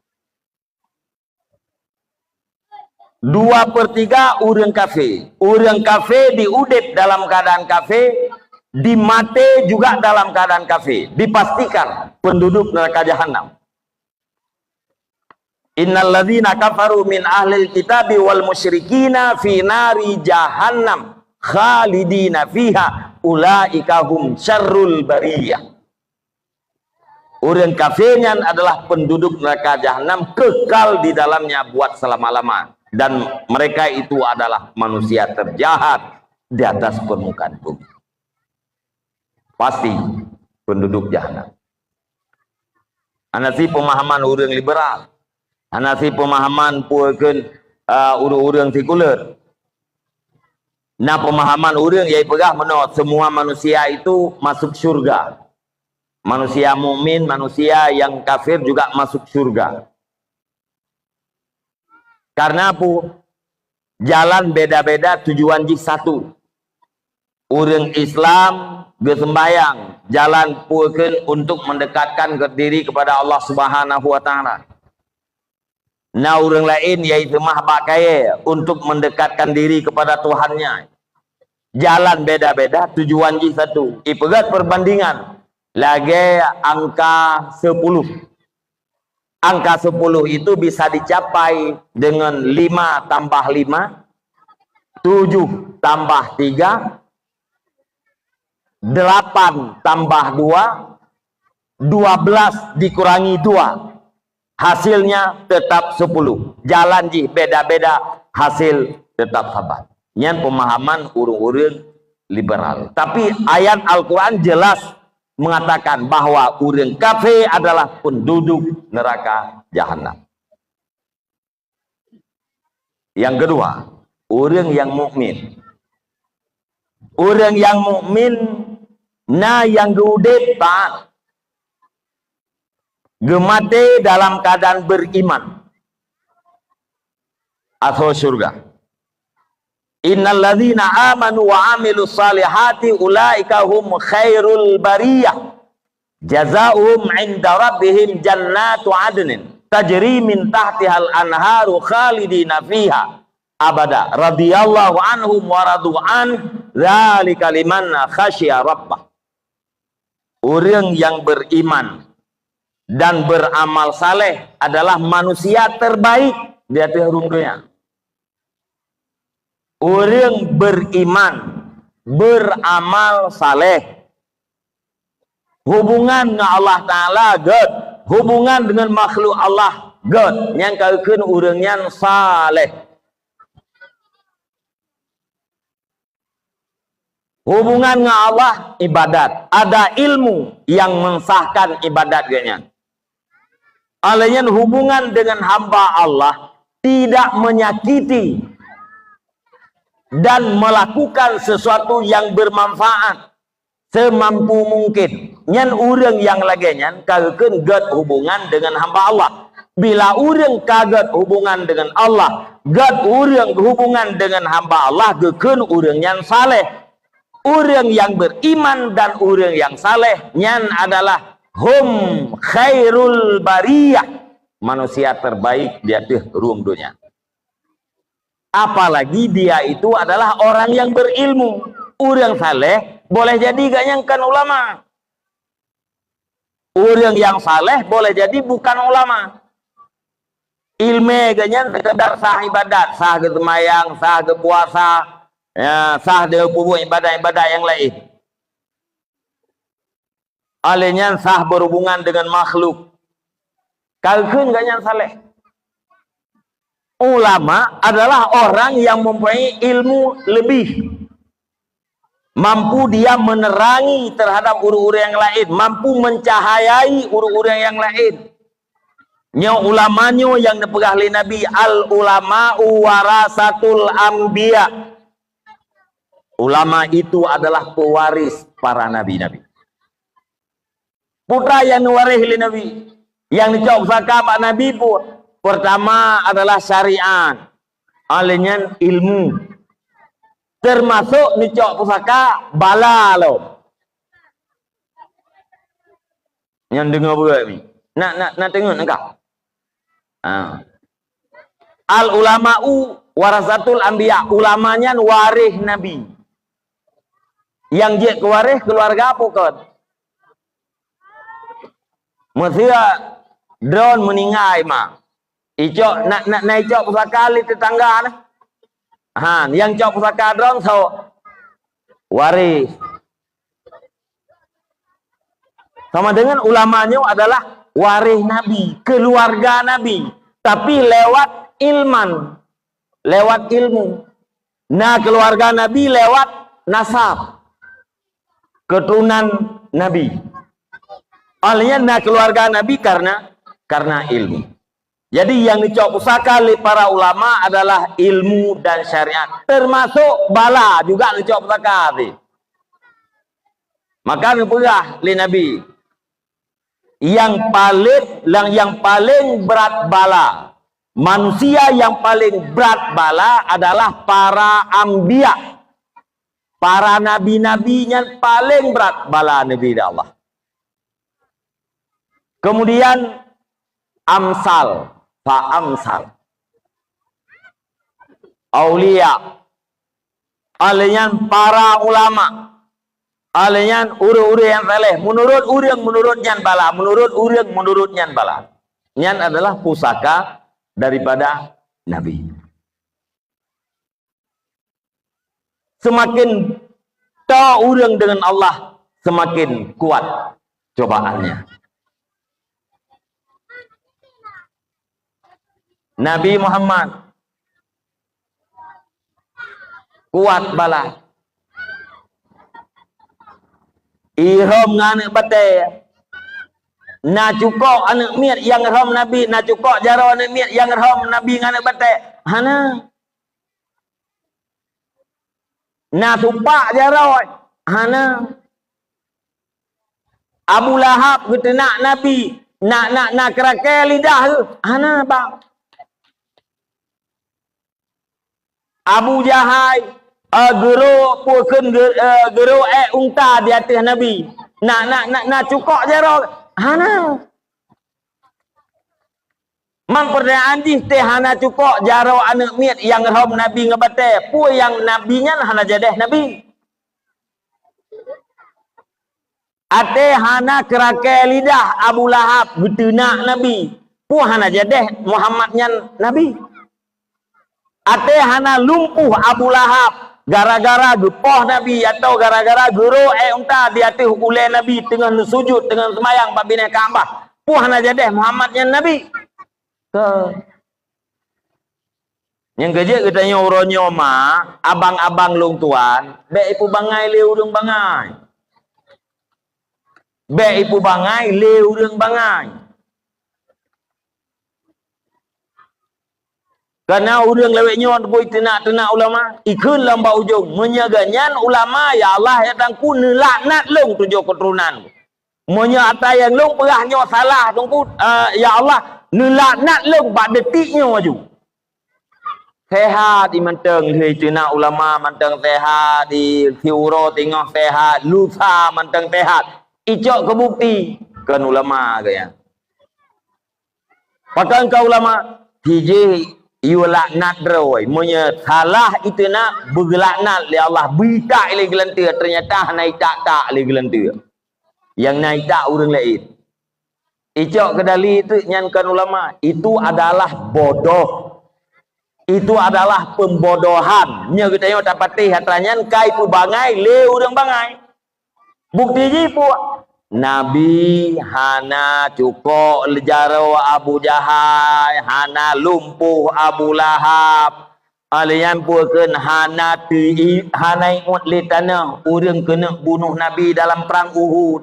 Dua pertiga ureuëng kafé. Ureuëng kafé diudeb dalam keadaan kafé, dimaté juga dalam keadaan kafé. Dipastikan penduduk neraka jahanam. Innal ladzina kafaru min ahlil kitabi wal musyrikina fi nari jahannam khalidina fiha ulaika hum syarrul bariyah. Ureuëng kafé nyan adalah penduduk neraka jahanam, kekal di dalamnya buat selama-lama. Dan mereka itu adalah manusia terjahat di atas permukaan bumi. Pasti penduduk jahanam. Hana si pemahaman ureuëng liberal. Hana si pemahaman peue kheun, uh, ureuëng-ureuëng sekuler. Na pemahaman ureuëng nyang peugah meunoe, semua manusia itu masuk syurga. Manusia mukmin, manusia yang kafir juga masuk syurga. Karena apa? Jalan beda-beda, tujuan jih satu. Ureuëng Islam geuseumbayang, jalan peue kheun untuk mendekatkan diri kepada Allah Subhanahu wa Ta'ala. Na ureuëng laén nyang seumah bak kayée untuk mendekatkan diri kepada Tuhannya. Jalan beda-beda, tujuan jih satu. Ipeugét perbandingan lagée angka sepuluh. Angka sepuluh itu bisa dicapai dengan lima tambah lima, tujuh tambah tiga, delapan tambah dua, dua belas dikurangi dua. Hasilnya tetap sepuluh. Jalan jih beda-beda, hasil tetap sama. Nyan pemahaman ureuëng-ureuëng liberal. Tapi ayat Al-Quran jelas mengatakan bahwa ureuëng kafé adalah penduduk neraka Jahannam. Nyang keudua, ureuëng nyang mukmin. Ureuëng nyang mukmin na nyang geuudeb taat, geumaté dalam keuadaan beriman. Asoe syurga. Innal ladzina amanu wa amilus salihati ulaika hum khairul bariyah. Jazaohum 'inda rabbihim jannatu 'adnin tajri min tahtihal anharu khalidina fiha abada. Radhiyallahu 'anhum wa radu 'anh. Dzalika liman khasyiya rabbah. Ureuëng nyang beriman dan beramal saleh adalah manusia terbaik di ateueh rhueng donya. Ureuëng beriman, beramal saleh, hubungan ngon Allah Taala gét, hubungan deungon makhluk Allah gét, nyang ka geukheun ureuëng nyan saleh. Hubungan ngon Allah, ibadat. Ada ilmu nyang mensahkan ibadat geuh nyan. Óh lheueh nyan, hubungan dengan hamba Allah tidak menyakiti dan melakukan sesuatu yang bermanfaat semampu mungkin. Nyan ureuëng nyang lagée nyan ka geukheun gét hubungan dengan hamba Allah. Bila ureuëng ka gét hubungan dengan Allah, gét ureuëng hubungan dengan hamba Allah, geukheun ureuëng nyan saleh. Ureuëng nyang beriman dan ureuëng nyang saleh nyan adalah hum khairul bariyah, manusia terbaik di ateueh rhueng donya. Apalagi dia itu adalah orang yang berilmu. Ureuëng saleh boleh jadi gobnyan kon ulama. Ureuëng nyang saleh boleh jadi bukan ulama. Iéleumé gobnyan sekedar sah ibadat, sah geuseumayang, sah geupuasa, ya, sah geupeubuet ibadat-ibadat nyang laén. Óh lheueh nyan sah berhubungan dengan makhluk. Ka geukheun gobnyan saleh. Ulama adalah orang yang mempunyai ilmu lebih. Mampu dia menerangi terhadap ureuëng-ureuëng nyang laén, mampu mencahayai ureuëng-ureuëng nyang laén. Nyoe ulama nyoe nyang neupeugah lé Nabi, "Al ulama'u warasatul anbiya." Ulama itu adalah pewaris para nabi-nabi. Peue nyang neuwaréh lé Nabi? Nyang neucok pusaka bak Nabi peue? Pertama adalah syariat, óh lheueh nyan ilmu. Termasuk neucok pusaka bala lom. Nyan deungoe beureukat mi. Nak, nak, nak teungeut nangka. Ha. Al ulama'u warasatul anbiya. Ulama nyan waréh nabi. Nyang jeuet keu waréh keuluwarga pokon. Meuseu droen meuninggai ma. Icok, nak, nak, nak icok pusaka lé teutangga na. Ha, nyang cok pusaka droen soe? Waréh. Sama dengan ulama nyoe adalah waréh Nabi, keuluwarga Nabi, tapi lewat ilman, lewat ilmu. Na keuluwarga Nabi lewat nasab, keturunan Nabi. Óh lheueh nyan na keuluwarga Nabi karena, karena ilmu. Jadi, nyang neucok pusaka lé para ulama adalah ilmu dan syariat, termasuk bala juga neucok pusaka tadi. Maka neupeugah lé Nabi, nyang paleng, nyang paleng brat bala, manusia nyang paleng brat bala adalah para anbiya. Para nabi-nabi nyan paleng brat bala Nabi dari Allah. Kemudian amsal, fa amsal. Aulia, óh lheueh nyan para ulama, óh lheueh nyan ureuëng-ureuëng nyang saleh, menurut ureuëng, menurut nyan bala, menurut ureuëng, menurut nyan bala. Nyan adalah pusaka daripada Nabi. Semakin toe ureuëng dengan Allah, semakin kuat cobaannya. Nabi Muhammad kuat bala. Irhom ngon aneuëk batée. Na cukok aneuk miet nyang rhom Nabi, na cukok jaroe aneuk miet nyang rhom Nabi ngon aneuk batée? Hana. Na supak jaroe? Hana. Abu Lahab geuteunak Nabi, na, na, na keurakée lidah geuh? Hana, bang. Abu Jahai, eh, geurok peue kheun geu-, eh, geurok ék unta di ateueh Nabi. Na, na, na, na cukok jaroe? Hana. Man peurtanyaan jih teuh hana cukok jaroe aneuk miet nyang rhom Nabi ngon batée, peue nyang Nabi nyan hana jadeh Nabi? Até hana keurakée lidah Abu Lahab geuteunak Nabi, peue hana jadeh Muhammad nyan Nabi? Até hana lumpuh Abu Lahab gara-gara geupoh Nabi atau gara-gara geurok ék unta di ateueh ulée Nabi teungoh neusujut, teungoh seumayang bak binéh Ka'bah, peue hana jadeh Muhammad nyan Nabi? Keu. Nyang keujeuet geutanyoe uroe nyoe ma, abang-abang lôn tuan, bék ipeubangai lé ureuëng bangai. Bék ipeubangai lé ureuëng bangai. Kana ureuëng lawét nyoe bui teunak-teunak ulama, ikheun lam bak ujong, meunyoe geuhnyan ulama, ya Allah, ya Tuhanku, neulaknat lôn tujoh keuturonan. Meunyoe ata nyang lôn peugah nyoe salah, Teungku, eh, ya Allah, neulaknat lôn bak detik nyoe aju. Sehat di mantong lheueh teunak ulama, mantong sehat di siuroe teungoh sehat, lusa mantong sehat. Icok keu bukti, kon ulama geuh nyan. Pakon ka ulama? Sijih yue laknat droe. Meunyoe salah iteunak, beugeulaknat lé Allah, beuitak lé geulanteue, teunyata hana itak-tak lé geulanteue. Nyang na itak ureuëng laén. Icok keudali teuk nyan kon ulama. Itu adalah bodoh. Itu adalah pembodohan. Nyoe geutanyoe tapatéh atra nyan kai peubangai lé ureuëng bangai. Bukti jih peue? Nabi hana cukok jaroe Abu Jahai, hana lumpuh Abu Lahab. Alèh nyan peue kheun hana teu-, hana ingat lé tanoh ureuëng keuneuk bunoh Nabi dalam prang Uhud.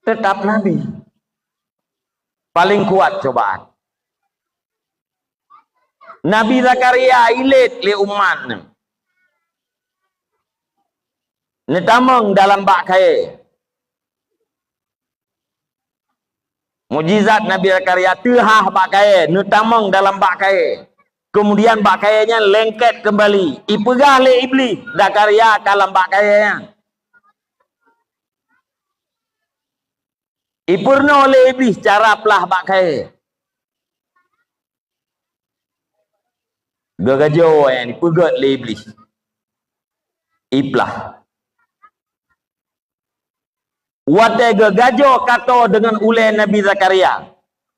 Teutap Nabi. Paleng kuat cobaan. Nabi Zakaria ilét lé umat nyan. Neutamong dalam bak kayée. Mukjizat Nabi Zakaria teuhah bak kayée, neutamong dalam bak kayée. Kemudian bak kayée nyan lengket keumbali. Ipeugah lé Iblih, Zakaria ka lam bak kayée nyan. Ipeurunoe lé Iblih cara plah bak kayée. Geugajoe nyan ipeugét lé Iblih. Iplah. Watée geugajoe kato deungon ulée Nabi Zakaria,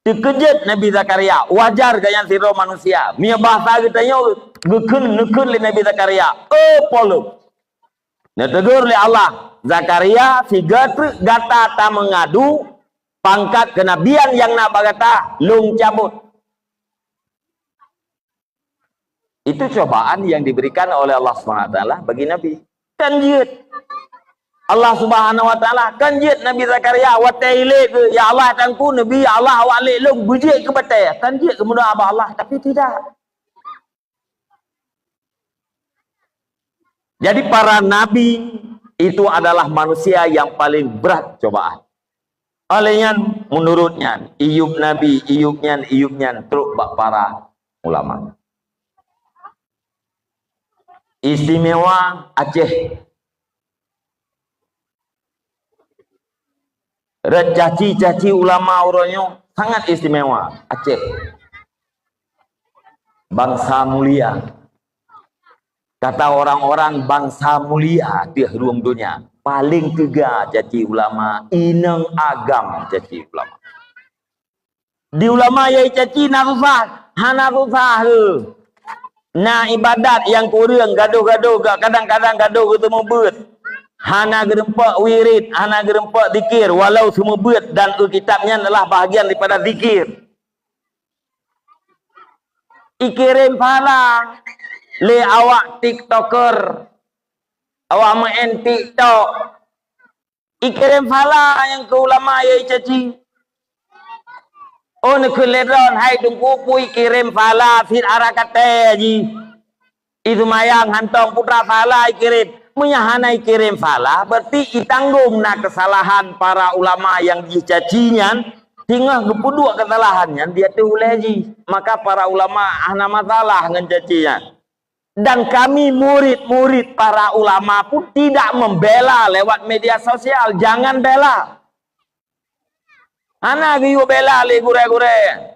teukeujot Nabi Zakaria, wajar geuhnyan sidroe manusia. Meunyoe bahasa geutanyoe geukheun, neukheun lé Nabi Zakaria, "Oh, Po lôn!" Neutegur lé Allah, "Zakaria, sigoe treuk gata tameungadu pangkat keunabian nyang na bak gata, lôn cabot." Itu cobaan yang diberikan oleh Allah Subhanahu Wa Taala bagi Nabi. Kan jeuet. Allah Subhanahu Wa Taala kan jeuet Nabi Zakaria watée ilét, "Ya Allah, Tuhanku, Nabi, ya Allah, awak lét lôn beujeuet keu batée." Kan jeuet keumudah bak Allah, tapi tidak. Jadi, para nabi itu adalah manusia yang paling berat cobaan. Oleh nyan, menurut nyan, iyup nabi, iyup nyan, iyup nyan, trok bak para ulama. Istimewa Aceh. Rot caci-caci ulama uroe nyoe sangat istimewa Aceh. Bangsa mulia. Kata orang-orang bangsa mulia di ruang dunia. Paling teuga caci ulama, inong agam caci ulama. Di ulama nyang icaci na susah, hana susah he. Na ibadat nyang kureueng, gadoh-gadoh, kadang-kadang gadoh geuseumeubeuet. Hana geurumpok wirid, hana geurumpok zikir, walau seumeubeuet dan kitab nyan adalah bahagian daripada zikir. Ikirém pahala lé awak tiktoker, awak main TikTok. Ikirém phala nyang keu ulama nyang icaci. Oh, neukheun lé droe, hai Teungku, peue ikirém phala cit, ara katé jih. Iseumayang hantom putra phala ikirém. Meunyo hana ikirém phala, berarti itanggong na keusalahan para ulama nyang jicaci nyan, singoh geupeuduek keusalahan nyan di ateueh ulèe jih. Maka para ulama hana masalah ngon caci nyan. Dan kami murid-murid para ulama pun tidak membela lewat media sosial. Jangan bela. Hana geuyue bela lé gurèe-gurèe.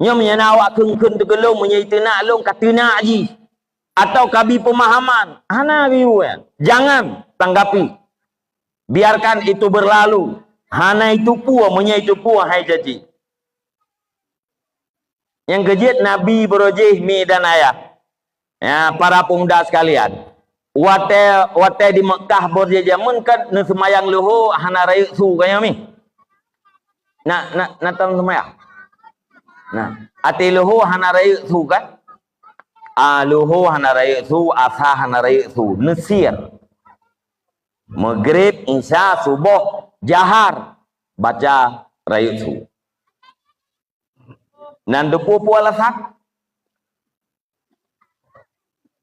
Nyoe meunyo na awak kheun-kheun teukeulông, meunyo iteunak lôn ka teunak jih, atau ka bi peumahaman, hana geuyue. Jangan tanggapi. Biarkan itu berlalu. Hana itupeue, meunyo itupeue hai caci. Nyang keujeuet Nabi beurojih mi dan ayah. Ya, para pemuda sekalian, watèe, watèe di Meukah boh jameun kan neuseumayang luho hana rayeuk su kan nyan mi. Na, na, na tam seumayang. Nah, até luho hana rayeuk su kan? Ah, luho hana rayeuk su, asa hana rayeuk su, neusir. Maghrib, Isya, Suboh, jahar baca rayeuk su. Nan teupeue-peue alasan?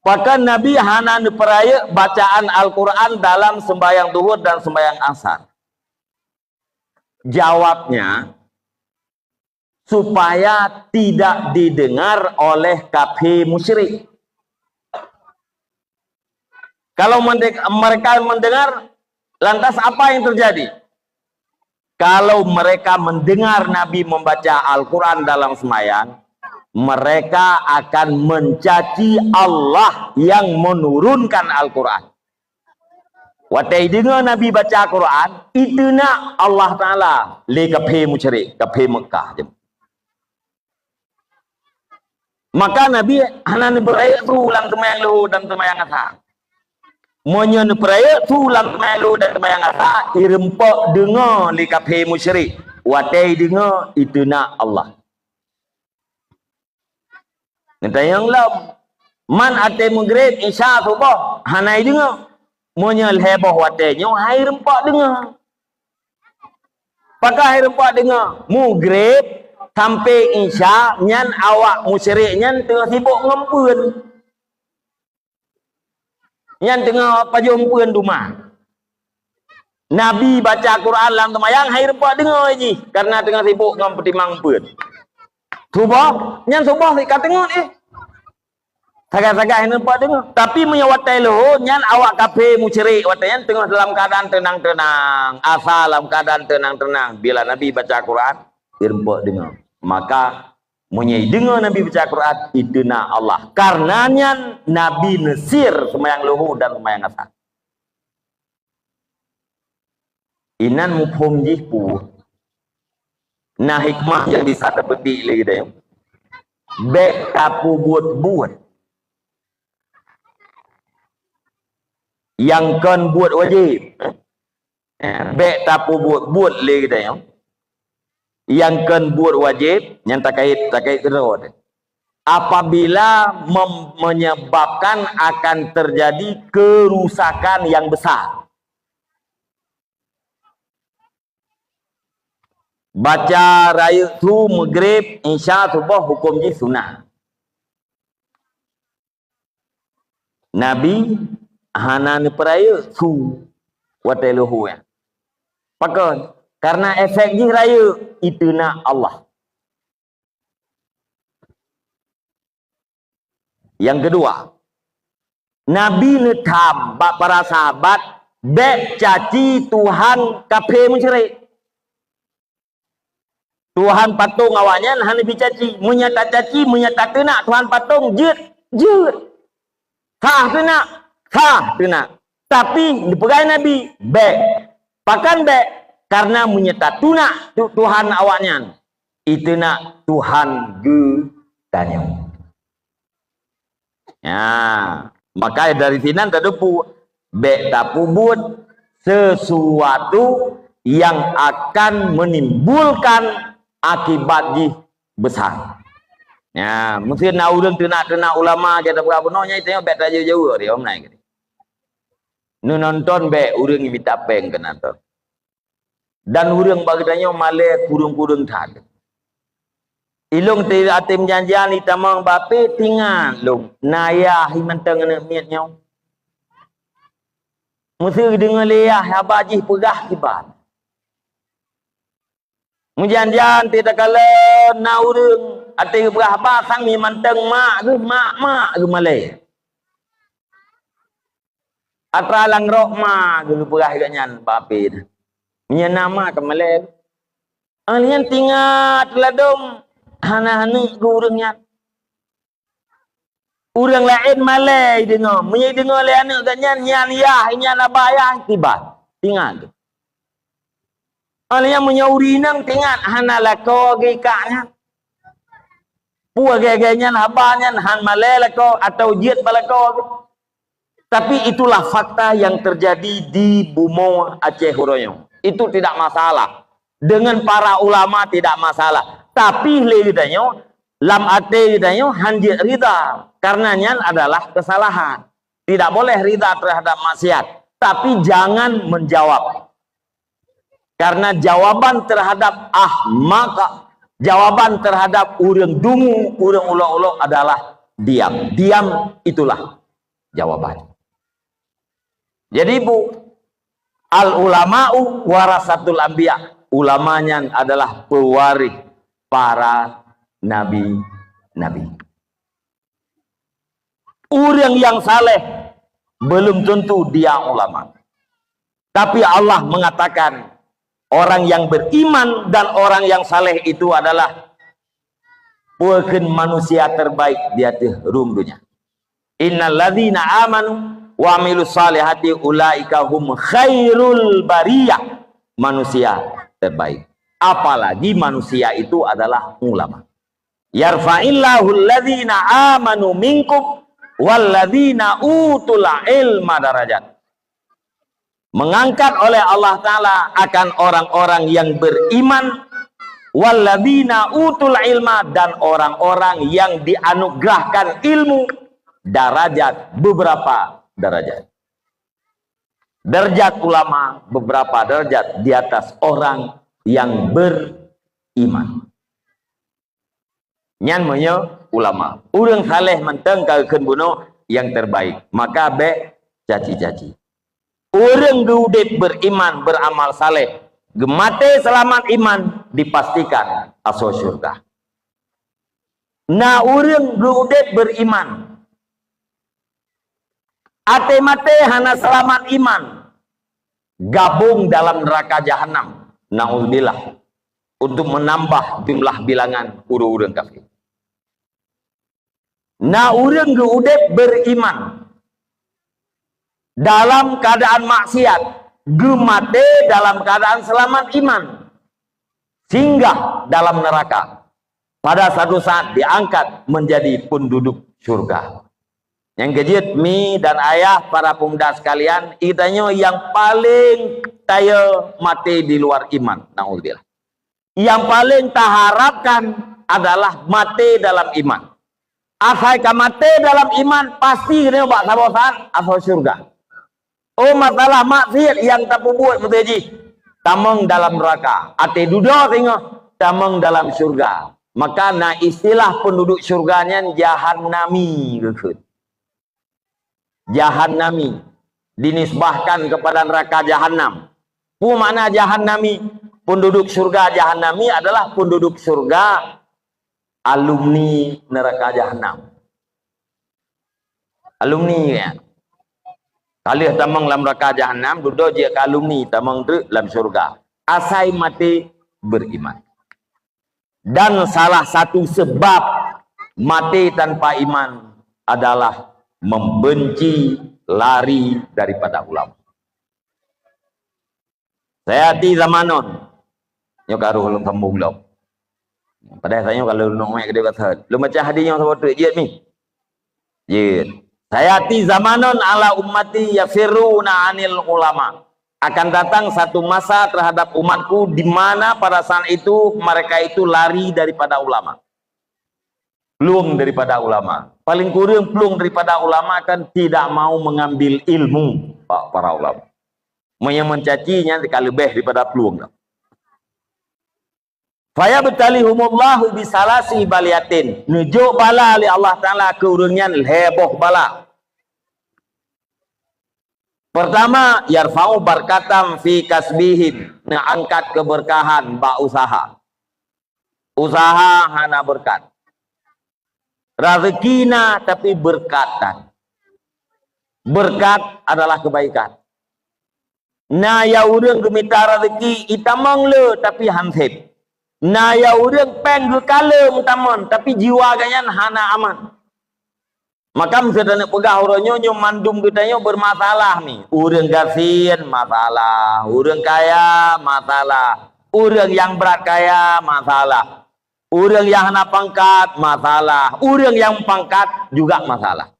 Pakon Nabi hana neupeurayeuk bacaan Al-Quran dalam sembahyang Zuhur dan sembahyang Asar? Jawabnya, supaya tidak didengar oleh kafé musyrik. Kalau mende-, mereka mendengar, lantas apa yang terjadi? Kalau mereka mendengar Nabi membaca Al-Quran dalam sembahyang, mereka akan mencaci Allah yang menurunkan Al-Quran. Watèe ideungoe Nabi baca Quran, iteunak Allah Taala lé kafé musyrik, kafé Meukah. Maka Nabi hana neupeurayeuk su lam seumayang luho dan seumayang asa. Meunyoe neupeurayeuk su lam seumayang luho dan seumayang asa, ireumpok deungoe lé kafé musyrik. Watèe ideungoe iteunak Allah. Neutanyong lom, man até Maghrib, Isya, Suboh, hana ideungoe. Meunyoe lhèe boh watèe nyoe, hai reumpok deungoe. Pakon hai reumpok deungoe? Maghrib sampai Isya nyan awak musyrik nyan teungoh sibok ngon peuen. Nyan teungoh pajoh peuen teuma. Nabi baca Quran lam seumayang, hai reumpok deungoe jih, karena teungoh sibok ngon peutimang peuen. Suboh, nyan suboh ka teungeut eh. Sagai-sagai hai reumpok deungoe. Tapi meunyoe watèe luho, nyan awak kafé musyrik, watèe nyan teungoh dalam keuadaan teunang-teunang, asa lam keuadaan teunang-teunang. Bila Nabi baca Quran, hai reumpok deungoe. Maka meunyoe ideungoe Nabi baca Quran, iteunak Allah. Karena nyan Nabi neusir seumayang luho dan seumayang asa. Inan muphom jih peue? Na hikmah nyang bisa tapeutik lé geutanyoe. Bèk tapeubuet buet nyang kon buet wajéb. Eh, bèk tapeubuet buet lé geutanyoe. Nyang kon buet wajéb, nyang takait, takait keudroe teuh. Apabila mem-, menyebabkan akan terjadi kerusakan yang besar. Baca rayeuk su Maghrib, Isya, Suboh huköm jih sunat. Nabi hana neupeurayeuk su watèe luho nyan. Pakon? Karena efek jih rayeuk, iteunak Allah. Nyang keudua, Nabi neutham bak para sahabat bèk caci tuhan kafé musyrik. Tuhan patong awaknyan hana neubi caci. Meunyoe tacaci, meunyoe tateunak tuhan patong, jeuet, jeuet. Sah teunak, sah teunak. Tapi neupeugah Nabi, bèk. Pakon bèk? Karena meunyoe tateunak tu-, tuhan awaknyan, iteunak Tuhan geutanyoe. Ya, maka dari sinan tateupeue, bèk tapeubuet sesuatu yang akan menimbulkan akibat jih besar. Ya, meusti na ureueng teunak-teunak ulama, kita buka bunoe nyan, itu bèk tajauh-jauh dari orang lain. Neunonton bék ureuëng mita péng keu nonton. Dan ureuëng bak geutanyoe malée kureueng-kureueng that. Ilong teuh até meujanjian itamong bapé tingan lông, na yah hi mantong aneuk miet nyoe. Meuseu deungoe lé yah haba jih peugah kiban. Meujan-jan teuh takalon na ureuëng até geupeugah haba sang mi mantong mak geuh, mak, mak geuh malée. Atra lam rok ma geupeugah geuh nyan bapé. Meunyoe na mak ka malée. Alèh nyan tingat ladom hana aneuk geuh ureuëng nyan. Ureuëng laén malée deungoe. Meunyoe deungoe lé aneuk geuh nyan, nyan yah, nyan haba yah kiban. Tingat. Alèh nyan meunyoe ureuëng inong tingat hana lakoe geuh ikak nyan. Peue gaya-gaya nyan haba nyan han malée lakoe atau jeuet bak lakoe. Tapi itulah fakta yang terjadi di bumoe Aceh uroe nyoe. Itu tidak masalah. Dengan para ulama tidak masalah. Tapi lé geutanyoe, lam até geutanyoe han jeuet rida. Karena nyan adalah kesalahan. Tidak boleh rida terhadap maksiat. Tapi jangan menjawab. Karena jawaban terhadap ahmak, jawaban terhadap ureuëng dungu, ureuëng ulok-ulok adalah diam. Diam itulah jawaban. Jadi bu, al ulama'u warasatul anbiya. Ulama nyan adalah pewaris para nabi-nabi. Ureuëng yang saleh belum tentu dia ulama. Tapi Allah mengatakan, orang yang beriman dan orang yang saleh itu adalah peue kheun manusia terbaik di ateueh rhueng donya. Innal ladzina amanu wa amilus salihati ulaika hum khairul bariyah, manusia terbaik. Apalagi manusia itu adalah ulama. Yarfa'illahu alladzina amanu minkum walladzina utul ilma darajat. Mengangkat oleh Allah Ta'ala akan orang-orang yang beriman, walladzina utul ilma, dan orang-orang yang dianugerahkan ilmu, darajat, beberapa darajat. Darajat ulama beberapa darajat di atas orang yang beriman. Nyan meunyoe ulama. Ureuëng saleh mantong ka geukheun bunoe nyang terbaik. Maka bék caci-caci. Ureuëng geuudeb beriman, beramal saleh, geumaté seulamat iman, dipastikan asoe syeuruga. Na ureuëng geuudeb beriman, até maté hana seulamat iman, gabong dalam neuraka jahanam, naudzubillah, untuk menambah jumlah bilangan ureuëng-ureuëng kafé. Na ureuëng geuudeb beriman, dalam keuadaan maksiat, geumaté dalam keuadaan seulamat iman, singgah dalam neuraka. Pada satu saat diangkat menjadi penduduk syurga. Nyang keujeuet mi dan ayah para pemuda sekalian, geutanyoe nyang paleng tayo maté di luar iman. Naudzubillah. Nyang paleng taharapkan adalah maté dalam iman. Asai ka maté dalam iman, pasti keuneuk bak saboh saat asoe syurga. Oh, masalah maksiat nyang tapeubuet beutôi jih, tamong dalam neuraka. Até dudoe singoh, tamong dalam syurga. Maka na istilah penduduk syurga nyan jahannami geukheun. Jahannami dinisbahkan kepada neraka jahanam. Peue makna jahannami? Penduduk syurga jahannami adalah penduduk syurga alumni neraka jahanam. Alumni ya. Ka lheueh tamong lam neraka jahanam, dudoe jeuet keu alumni tamong treuk lam syurga. Asai maté beriman. Dan salah satu sebab maté tanpa iman adalah membenci, lari daripada ulama. Sayati zamanon. Nyoe ka roh lôn sambung lom. Padahai tanyoe ka lôn nyoe keudeh ka seuhat. Lôn baca hadis nyoe saboh treuk jeuet mi. Jeuet. Sayati zamanon ala ummati yafirruna anil ulama. Akan datang satu masa terhadap umatku di mana pada saat itu mereka itu lari daripada ulama. Plueng daripada ulama. Paling kurang plueng daripada ulama kan tidak mau mengambil ilmu. bak para ulama. Meunyoe meucaci nyan ka leubeh daripada plueng dah. "Fayabtalihumullahu bisalasi baliyatin." Neujok bala lé Allah Taala keu ureuëng nyan lhée boh bala. Pertama, "Yarfa'u barakatam fi kasbihim." Neuangkat keberkahan bak usaha. Usaha hana berkat. Rezeki na, tapi berkat tan. Berkat adalah kebaikan. Na ya ureuëng geumita rezeki itamong le, tapi han sép. Na ya ureuëng péng geukalon tamong, tapi jiwa geuhnyan hana aman. Maka meuseuti taneuk peugah uroe nyoe, nyoe mandum geutanyoe bermasalah ni. Ureuëng gasien masalah, ureuëng kaya masalah, ureuëng nyang brat kaya masalah, ureuëng nyang hana pangkat masalah, ureuëng nyang pangkat juga masalah.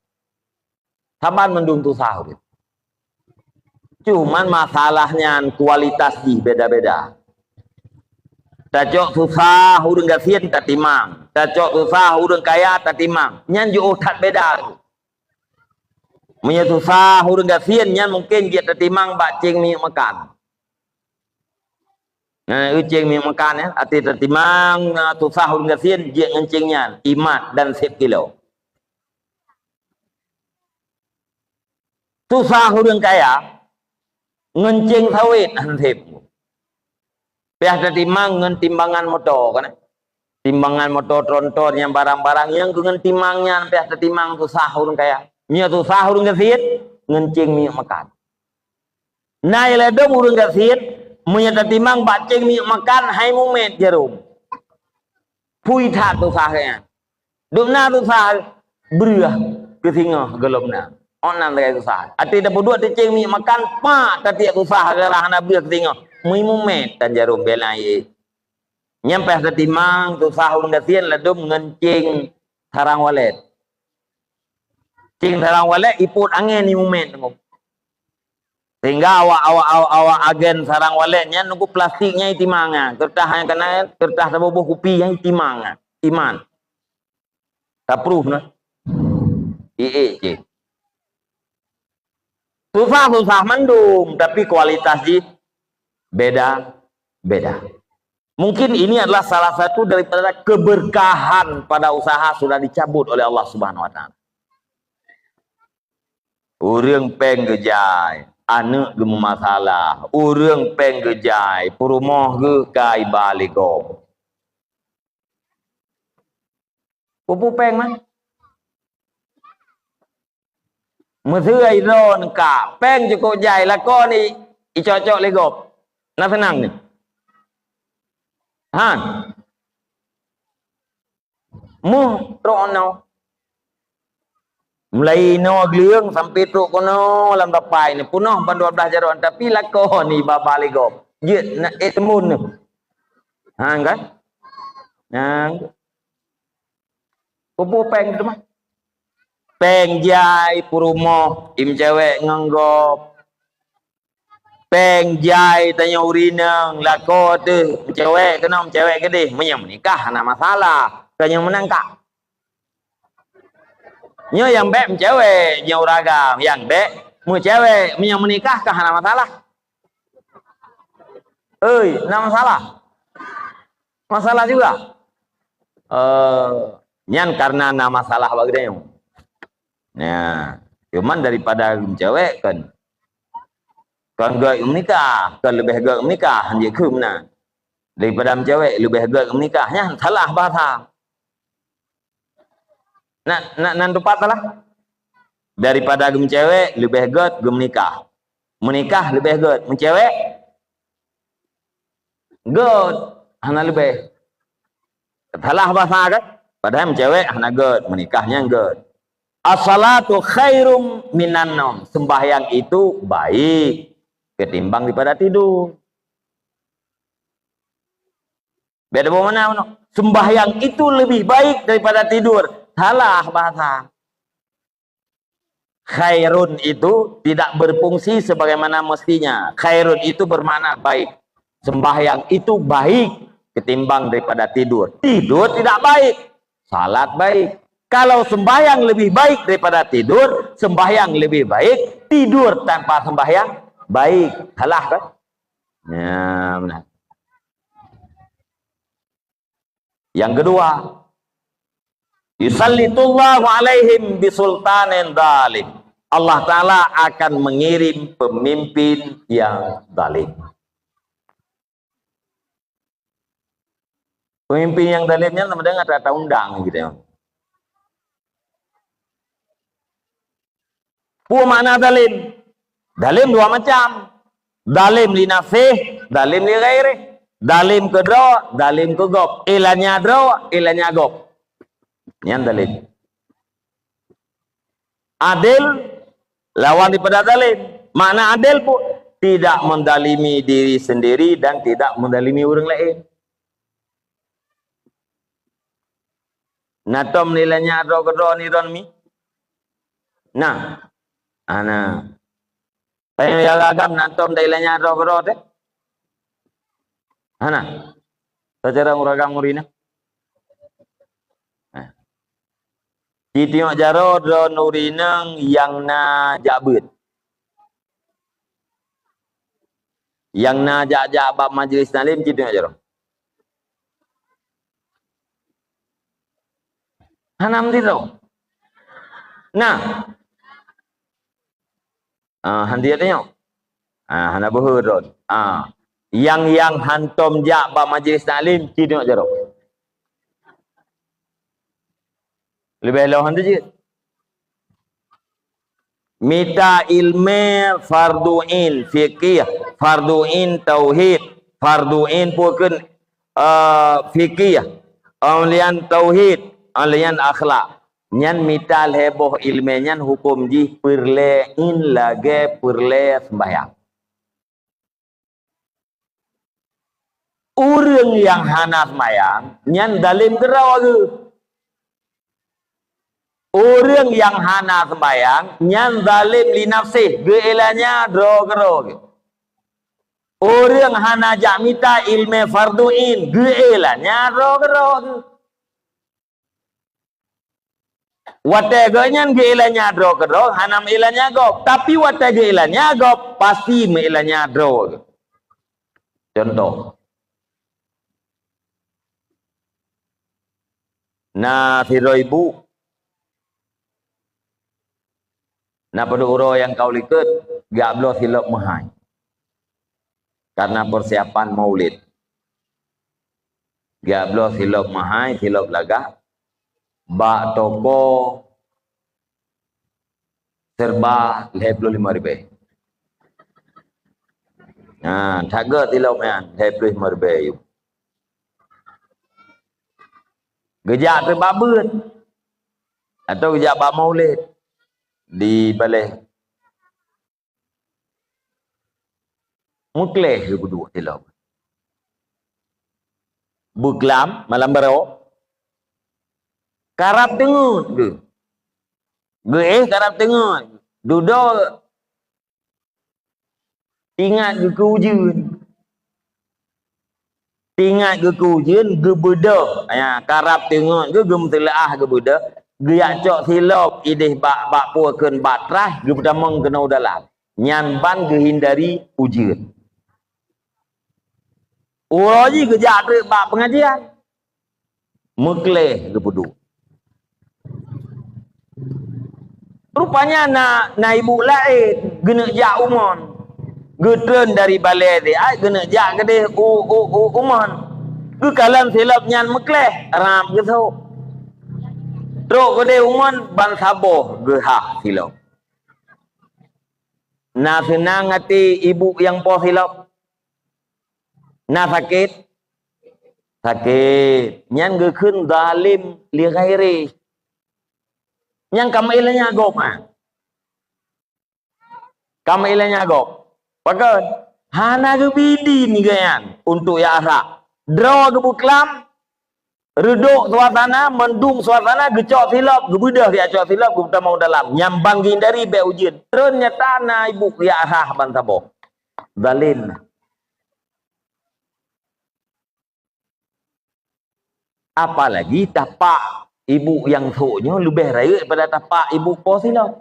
Saban mandum susah ureuëng. Cuman masalah nyan kualitas jih beda-beda. Tacok susah ureuëng gasien tatimang, tacok susah ureuëng kaya tatimang. Nyan jiôh that beda. Meunyoe susah ureuëng gasien nyan mungken jeuet tatimang bak céng minyeuk makan. Nah, céng minyeuk makan ya, até tatimang, nah, susah ureuëng gasien jeuet ngon céng nyan, imat dan sép kilo. Susah ureuëng kaya, ngon céng sawét han sép. Piah tatimang ngon timbangan moto kan. Timbangan moto tronton nyang barang-barang nyang ngon timang nyan piah tatimang susah ureuëng kaya. Meunyoe susah ureuëng gasien, ngon céng minyeuk makan. Na ilée dum ureuëng gasien, meunyoe tatimang bak céng minyeuk makan hai mumet jaroe. Pui that susah nyan. Dum na susah breueh keu singoh gohlom na. Ôn nan lagée susah. Até tapeuduek teucéng minyeuk makan, pak tatiek susah gara hana breueh keu singoh. Mui mumet tan jaroe bela ié. Nyang paih tatimang susah ureuëng gasien ladum ngon céng sarang walet. Céng sarang walet ipot angén i mumet teungku. Sehingga awak, awak, awak, awak agen sarang walet nyan nunggu plastik nyan itimang nyan. Kertas nyang kana, kertas saboh-boh kupi nyan itimang nyan. Iman. Tapruh na. Ié céng. Susah-susah mandum, tapi kualitas jih beda-beda. Mungkin ini adalah salah satu daripada keberkahan pada usaha sudah dicabut oleh Allah Subhanahu Wa Taala. Ureuëng péng geujai, aneuëk geumeumasalah. Ureuëng péng geujai, peurumoh geuh ka iba lé gob. Peue-peue péng mah? Meuseu droeneuh ka, péng cukôp jai lakoe ni icok-cok lé gob. Na seunang ni? Han. Muh trok nyoe. Mulai inoe gleueng sampai trok keunoe lam tapai ni peunoh ban dua blaih jaroe, tapi lakoe ni baba lé gob. Jeuet na eh temun ni. Ha kan? Nah. Peue-peue péng teuma? Péng jai peurumoh, i meucewek ngon gob. Péng jai tanyoe ureuëng inong, lakoe teuh, meucewek keunoe, meucewek keudeh. Meunyoe meunikah hana masalah, tanyoe meunangkak. Nyoe nyang bék meucewek, nyoe ureuëng agam, nyang bék meucewek, meunyoe meunikah ka hana masalah. Oi, na masalah? Masalah juga. Eh, nyan karena na masalah bak geutanyoe. Nah, cuman daripada meucewek kan, kan gét meunikah, kan leubeh gét meunikah, han jeuet keu meunan. Daripada meucewek leubeh gét meunikah, nyan salah bahasa. Nak, nak nan tepat salah. Daripada geumeucewek leubeh gét geumeunikah. Meunikah leubeh gét, meucewek gét hana leubeh. Salah bahasa kan? Padahai meucewek hana gét, meunikah nyang gét. As-salatu khairum minan naum. Sembahyang itu baik ketimbang daripada tidur. Beda boh mana meunoe? Sembahyang itu lebih baik daripada tidur. Salah bahasa. Khairun itu tidak berfungsi sebagaimana mestinya. Khairun itu bermakna baik. Sembahyang itu baik ketimbang daripada tidur. Tidur tidak baik. Salat baik. Kalau sembahyang lebih baik daripada tidur, sembahyang lebih baik tidur tanpa sembahyang baik. Salah kan? Ya, benar. Yang kedua, yusallitullahu alaihim bisultanin zalim. Allah Ta'ala akan mengirim pemimpin yang zalim. Pemimpin yang zalim nyan sama dengan ata-ata undang gitu ya. Peue makna zalim? Zalim dua macam. Zalim li nafsih, zalim li ghairih. Zalim keu droe, zalim keu gob. Ilanya droe, ilanya gob. Nyan zalim. Adil lawan daripada zalim. Makna adil pun tidak mendalimi diri sendiri dan tidak mendalimi orang lain. Na tom nilai nyan droe keudroe nidon mi? Na. Ana. Tanya ya agam na tom nilai nyan droe keudroe teh? Hana. Secara uragam urina. Nah. Sitiok jaroe droe nuri nang nyang na jak beuet. Nyang na jak-jak bak majlis taklim cit teungoh jaroe. Hana meusidroe. Nah. Ah, han dia tanyong. Ah, hana beuhe droe. Ah. Nyang, nyang hantom jak bak majlis taklim cit teungoh jaroe. Leubeh lom han jeuet. Mita ilmu fardu ain fikih, fardu ain tauhid, fardu ain pukon, eh, fikih, kemudian tauhid, kemudian akhlak. Nyan mita lhée boh ilmu nyan huköm jih peureulée ain lagée peureulée sembahyang. Ureuëng nyang hana seumayang, nyan zalim keudroe geuh. Ureuëng nyang hana seumayang, nyan zalim li nafsih, geuilanya droe keudroe geuh. Ureuëng hana jak mita ilmu fardu ain, geuilanya droe keudroe geuh. Watée geuh nyan geuilanya droe keudroe, hana meuilanya gob. Tapi watée geuilanya gob, pasti meuilanya droe. Contoh, na sidroe ibu, na padub uroe nyang ka u likot, geujak bloe silop meuhai. Karena persiapan maulid. Geujak bloe silop meuhai, silop lagak, bak toko serba lhée ploh limong ribée. Nah, that gét silop nyan, lhée ploh limong ribée. Geujak teuk bak beuet, atau geujak bak maulid di baleh. Meukleh geuh peuduek silop. Beuklam malam baroe. Karab teungeut geuh. Geuéh karab teungeut. Dudoe ingat geuh keu ujeuen. Ingat geuh keu ujeuen, geubeudôh. Ya, karab teungeut geuh, geumeuseuleubah geubeudôh. Geujak cok silop ideh bak, bak pue kheun bak traih, geupeutamong keunoe u dalam. Nyan ban geuhindari ujeuen. Uroe jih geujak treuk bak peungajian. Meukleh geupeuduek. Rupanya na, na ibu laén geuneuk jak u mon. Geutreun dari balée siat geuneuk jak keudeh u, u, u, u mon. Geukalon silop nyan meukleh, rab geusôk. Trok keudeh u mon ban saboh geuhah silop. Na seunang até ibu nyang poh silop? Na sakét? Sakét. Nyan geukheun zalim li ghairi. Nyang ka meuilanya gob, ha. Ka meuilanya gob. Pakon? Hana geubri idin geuh nyan untuk jak rhah. Droe geubeuklam, reudok suasana, mandum suasana, geucok silop, geubeudôh geujak cok silop, geupeutamong u dalam. Nyan ban geuhindari bék ujeuen. Treun nyata na ibu jak rhah ban saboh. Zalim. Apalagi tapak Ibu nyang sôk nyoe leubeh rayeuk daripada tapak ibu po silop.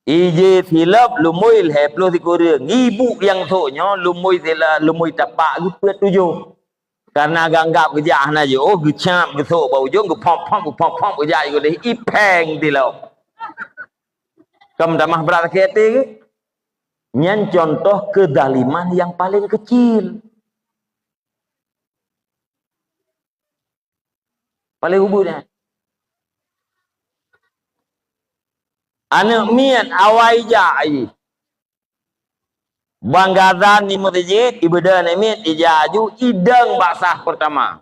Ije silop lumboi lhèe ploh sikureueng. Ibu nyang sôk nyoe lumboi sila-, lumboi tapak geupeuet tujoh. Karena geuanggap geujak hana jiôh, geucap geusôk bak ujông, geuphom-phom, geuphom-phom, geujak i gudeh, ipèng silop. Ka meutamah brat sakét até geuh? Nyan contoh keuzaliman nyang paleng keucil. Paleng ubeut nyan. Aneuk miet awai jak jih. Ban geuazan di meuseujid, ibeudôh aneuk miet, ijak aju, idong bak saf peurtama.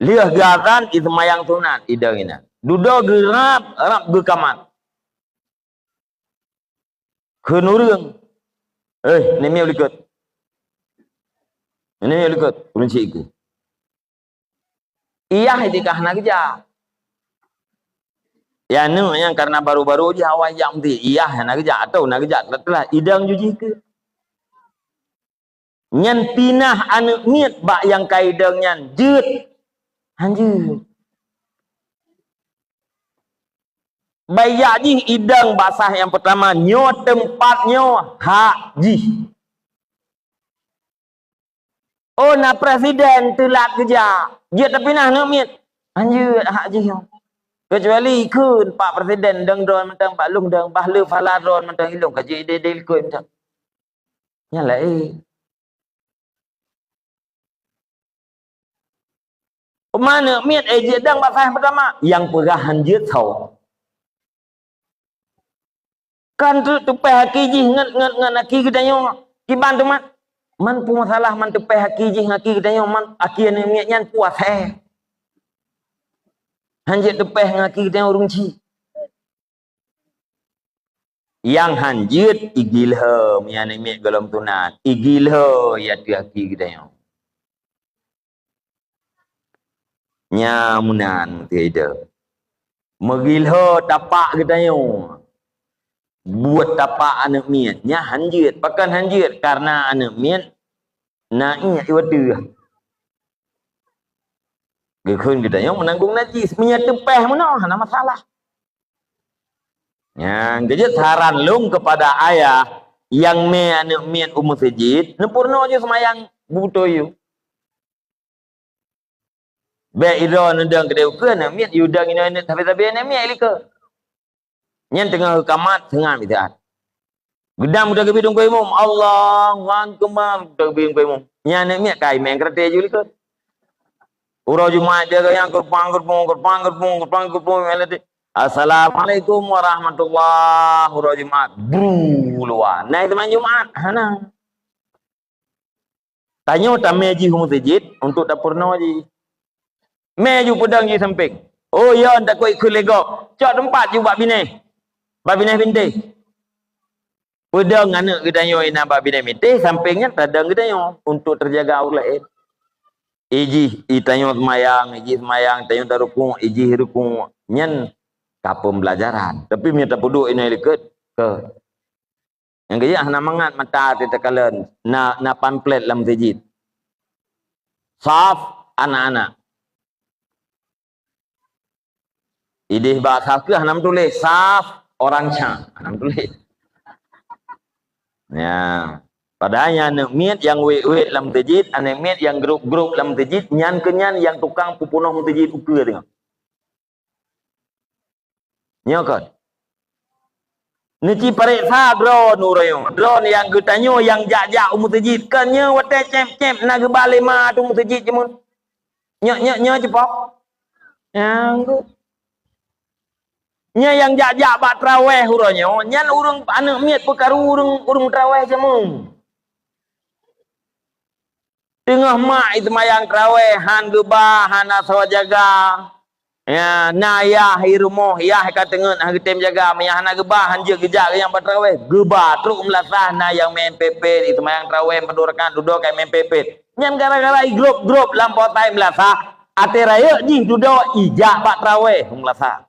Lheueh geuazan, iseumayang sunat, idong inan. Dudoe geurab, rab geukamat. Kheun ureueng, "Eh, aneuk miet u likot. Aneuk miet u likot, ureueng chik keuh." Iyah itikah na geujak. Ya, aneuk nyan karena baru-baru jih awai jak meuseujid, iyah na geujak, atau na geujak telat-telat, idong ju jih keuh. Nyan pinah aneuk miet bak nyang ka idong nyan jeuet. Han jeuet. Ban jak jih idong bak saf nyang peurtama, nyoe teumpat nyoe hak jih. Oh, na presiden teulat geujak. Jeuet tapinah aneuk miet. Han jeuet hak jih nyoe. Keucuali kheun pak presiden dong droe mantong, pak lôn dong, bah le phala droe mantong, ilôn ka jeuet ideh-ideh likot mantong. Nyan laén. Peumaneuk miet, eh, jeuet dong bak saf peurtama, nyang peugah han jeuet soe? Kan tu teupeh aki jih ngon, ngon, ngon aki geutanyoe. Kiban teuma, man peue masalah man teupeh aki jih ngon aki geutanyoe, man aki aneuk miet nyan peue asai. Han jeuet teupeh ngon aki geutanyoe ureueng chik. Nyang han jeuet igiloe, meunyo aneuk miet gohlom sunat, igiloe ateueh aki geutanyoe. Nyan meunan teuh idong. Meugiloe tapak geutanyoe. Buet tapak aneuk miet, nyan han jeuet. Pakon han jeuet? Karena aneuk miet na ié iwateuh. Geukheun geutanyoe meunanggong najis. Meunyo teupeh meunoe, hana masalah. Nyan, keujeuet saran lôn keupada ayah nyang mé aneuk miet u meuseujid, neupeurunoe ju seumayang beubeutôi ju. Bèk idroe neudong keudeh ukeue aneuk miet, yue dong inoe neuk sabe-sabe aneuk miet likot. Nyan teungoh geukamat, seungab istirahat. Geudong meutakbir teungku imum, Allahu Akbar, meutakbir teungku imum. Nyan aneuk miet ka imeng keuraté ju likot. Uroe Jumat dia gaya geurpang, geurpung, geurpang, geurpung, geurpang, geurpung, "Assalamualaikum warahmatullah." Uroe Jumat, bru, luwa. Na teuma Jumat, hana. Tanyoe tamé jih u meuseujid untuk tapeurunoe jih. Mé ju peudong jih sampéng. Oh, ya, takot ikheun lé gob. Cok teumpat ju bak binéh. Bak binéh bintéh. Peudong aneuk geutanyoe inan bak binéh bintéh, sampéng nyan tadong geutanyoe untuk teujaga ureueng laén. Ijih, itanyoe seumayang, ijih seumayang, itanyoe tarukuk, ijih rukuk. Nyan ka peubelajaran. Tapi meunyo tapeuduek inoe likot, keu Nyang keujeuet hana mangat mata teuh takalon, na, na pamflet lam meuseujid. Saf anak-anak. Ideh bak saf keuh hana meutuléh, saf orang cha. Hana meutuléh. Ya. Padahai nyan aneuk miet nyang wét-wét lam meuseujid, aneuk miet nyang grup-grup lam meuseujid, nyan keuh nyan nyang tukang peupunoh meuseujid ukeue teungoh. Nyoe kon. Neuci pareksa droeneuh uroe nyoe. Droeneuh nyang geutanyoe nyang jak-jak u meuseujid. Kon nyoe watèe cép-cép na geuba lé ma ateueh meuseujid jameun. Nyoe, nyoe, nyoe ceupo. Nyang geu-, nyoe nyang jak-jak bak traweh uroe nyoe. Nyan ureueng aneuk miet peukaru ureueng, ureueng traweh jameun. Teungoh mak jiseumayang traweh, han geuba, hana soe jaga. Ya, na yah i rumoh, yah ka teungeut, han geutem jaga. Meunyo hana geuba, han jeuet geujak keu nyang bak traweh. Geuba, trok meulasah, na nyang meu'en pepet, jiseumayang traweh, padum rakaat, dudoe ka meu'en pepet. Nyan gara-gara i grôp-grôp lam potai meulasah, até rayeuk jih dudoe ijak bak traweh meulasah.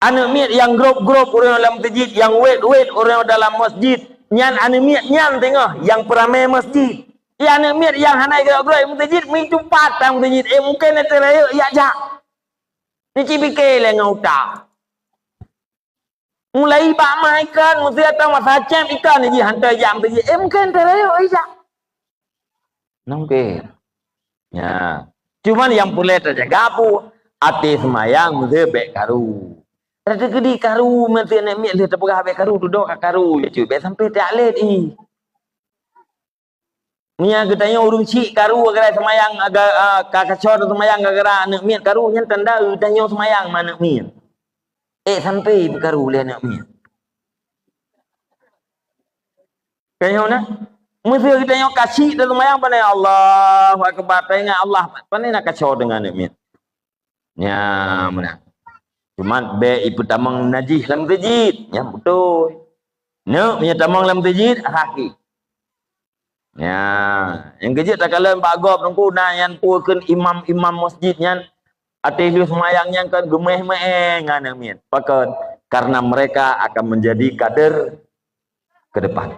Aneuk miet nyang grôp-grôp ureueng lam meuseujid, nyang wét-wét ureueng dalam meuseujid, nyan aneuk miet nyan teungoh nyang peuramé meuseujid. Aneuk miet nyang hana geurok-geurok meuseujid, meutupat tang meuseujid, eh, mungken teuh rayeuk jak. Neuci pike lé ngon utak. Mulai bak mah ikan, meusia tang masa cem ikan jih hantoi jak meuseujid, eh, mungken teuh rayeuk jak. Mungken. Ya. Cuman nyang peureulée tajaga peue? Até seumayang meuseujid bék karu. Teukeudi karu meuseujid aneuk miet lheueh teupeugah bék karu, dudoe ka karu, ya cuy, bék sampai tiak lét ih. Meunyo geutanyoe ureuëng chik karu gara-gara seumayang, aga-, a, ka kacor seumayang gara-gara aneuk miet karu, nyan tanda geutanyoe seumayang ma aneuk miet. Eh, sampai peukaru lé aneuk miet. Tanyoe na, meuseu geutanyoe ka chik seumayang, pane Allahu Akbar, taingat Allah, pane na kacor deungon aneuk miet. Nya, meunan. Cuma bék ipeutamong najih lam meuseujid, nyan beutôi. Neuk, meunyo tamong lam meuseujid, haki. Nya, nyang keujeuet takalon bak gob teungku na nyan peue kheun imam-imam masjid nyan, até lheueh seumayang nyan kan geuméh-méh ngon aneuk miet. Pakon? Karena mereka akan menjadi kader ke depan.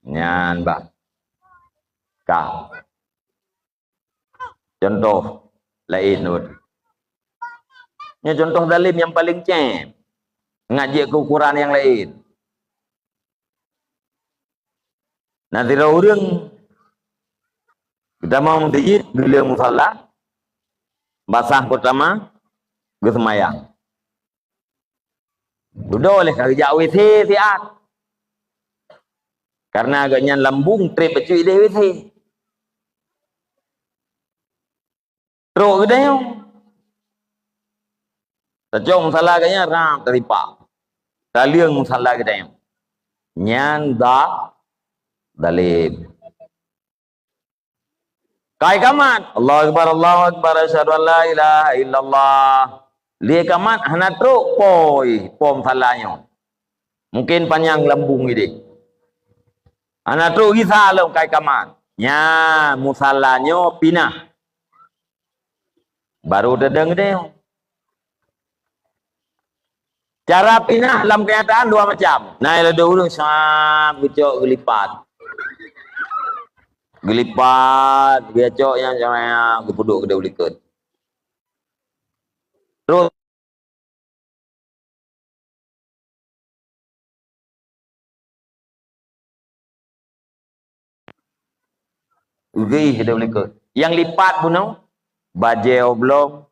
Nyan bah. Ka. Contoh laén lôn. Nyoe contoh zalim nyang paleng cem. Ngat jeuet keu ukuran nyang laén. Na sidroe ureuëng geutamong meuseujid, geuleueng musala, basah peutama, geuseumayang. Dudoe lé ka geujak WC siat. Karena gobnyan lambung treb bacut idéh WC. Trok geutanyoe. Tacok musala gobnyan rab taripak. Taleueng musala geutanyoe. Nyan za-, zalim. Ka ikamat, Allahu Akbar, Allahu Akbar, asyhadu an la ilaha illallah. Lheueh ikamat hana trok poi, pom musala nyoe. Mungken panyang lambung idéh. Hana trok gisa lom ka ikamat. Nya, musala nyoe pinah. Baru teudeung deh. Cara pinah lam kenyataan dua macam. Na ladôm ureuëng sab geucok geulipat. Geulipat, geucok nyang cara geupeudok keudeh u likot. Terus Geuh deh likot. Nyang lipat bunoe, bajée oblong,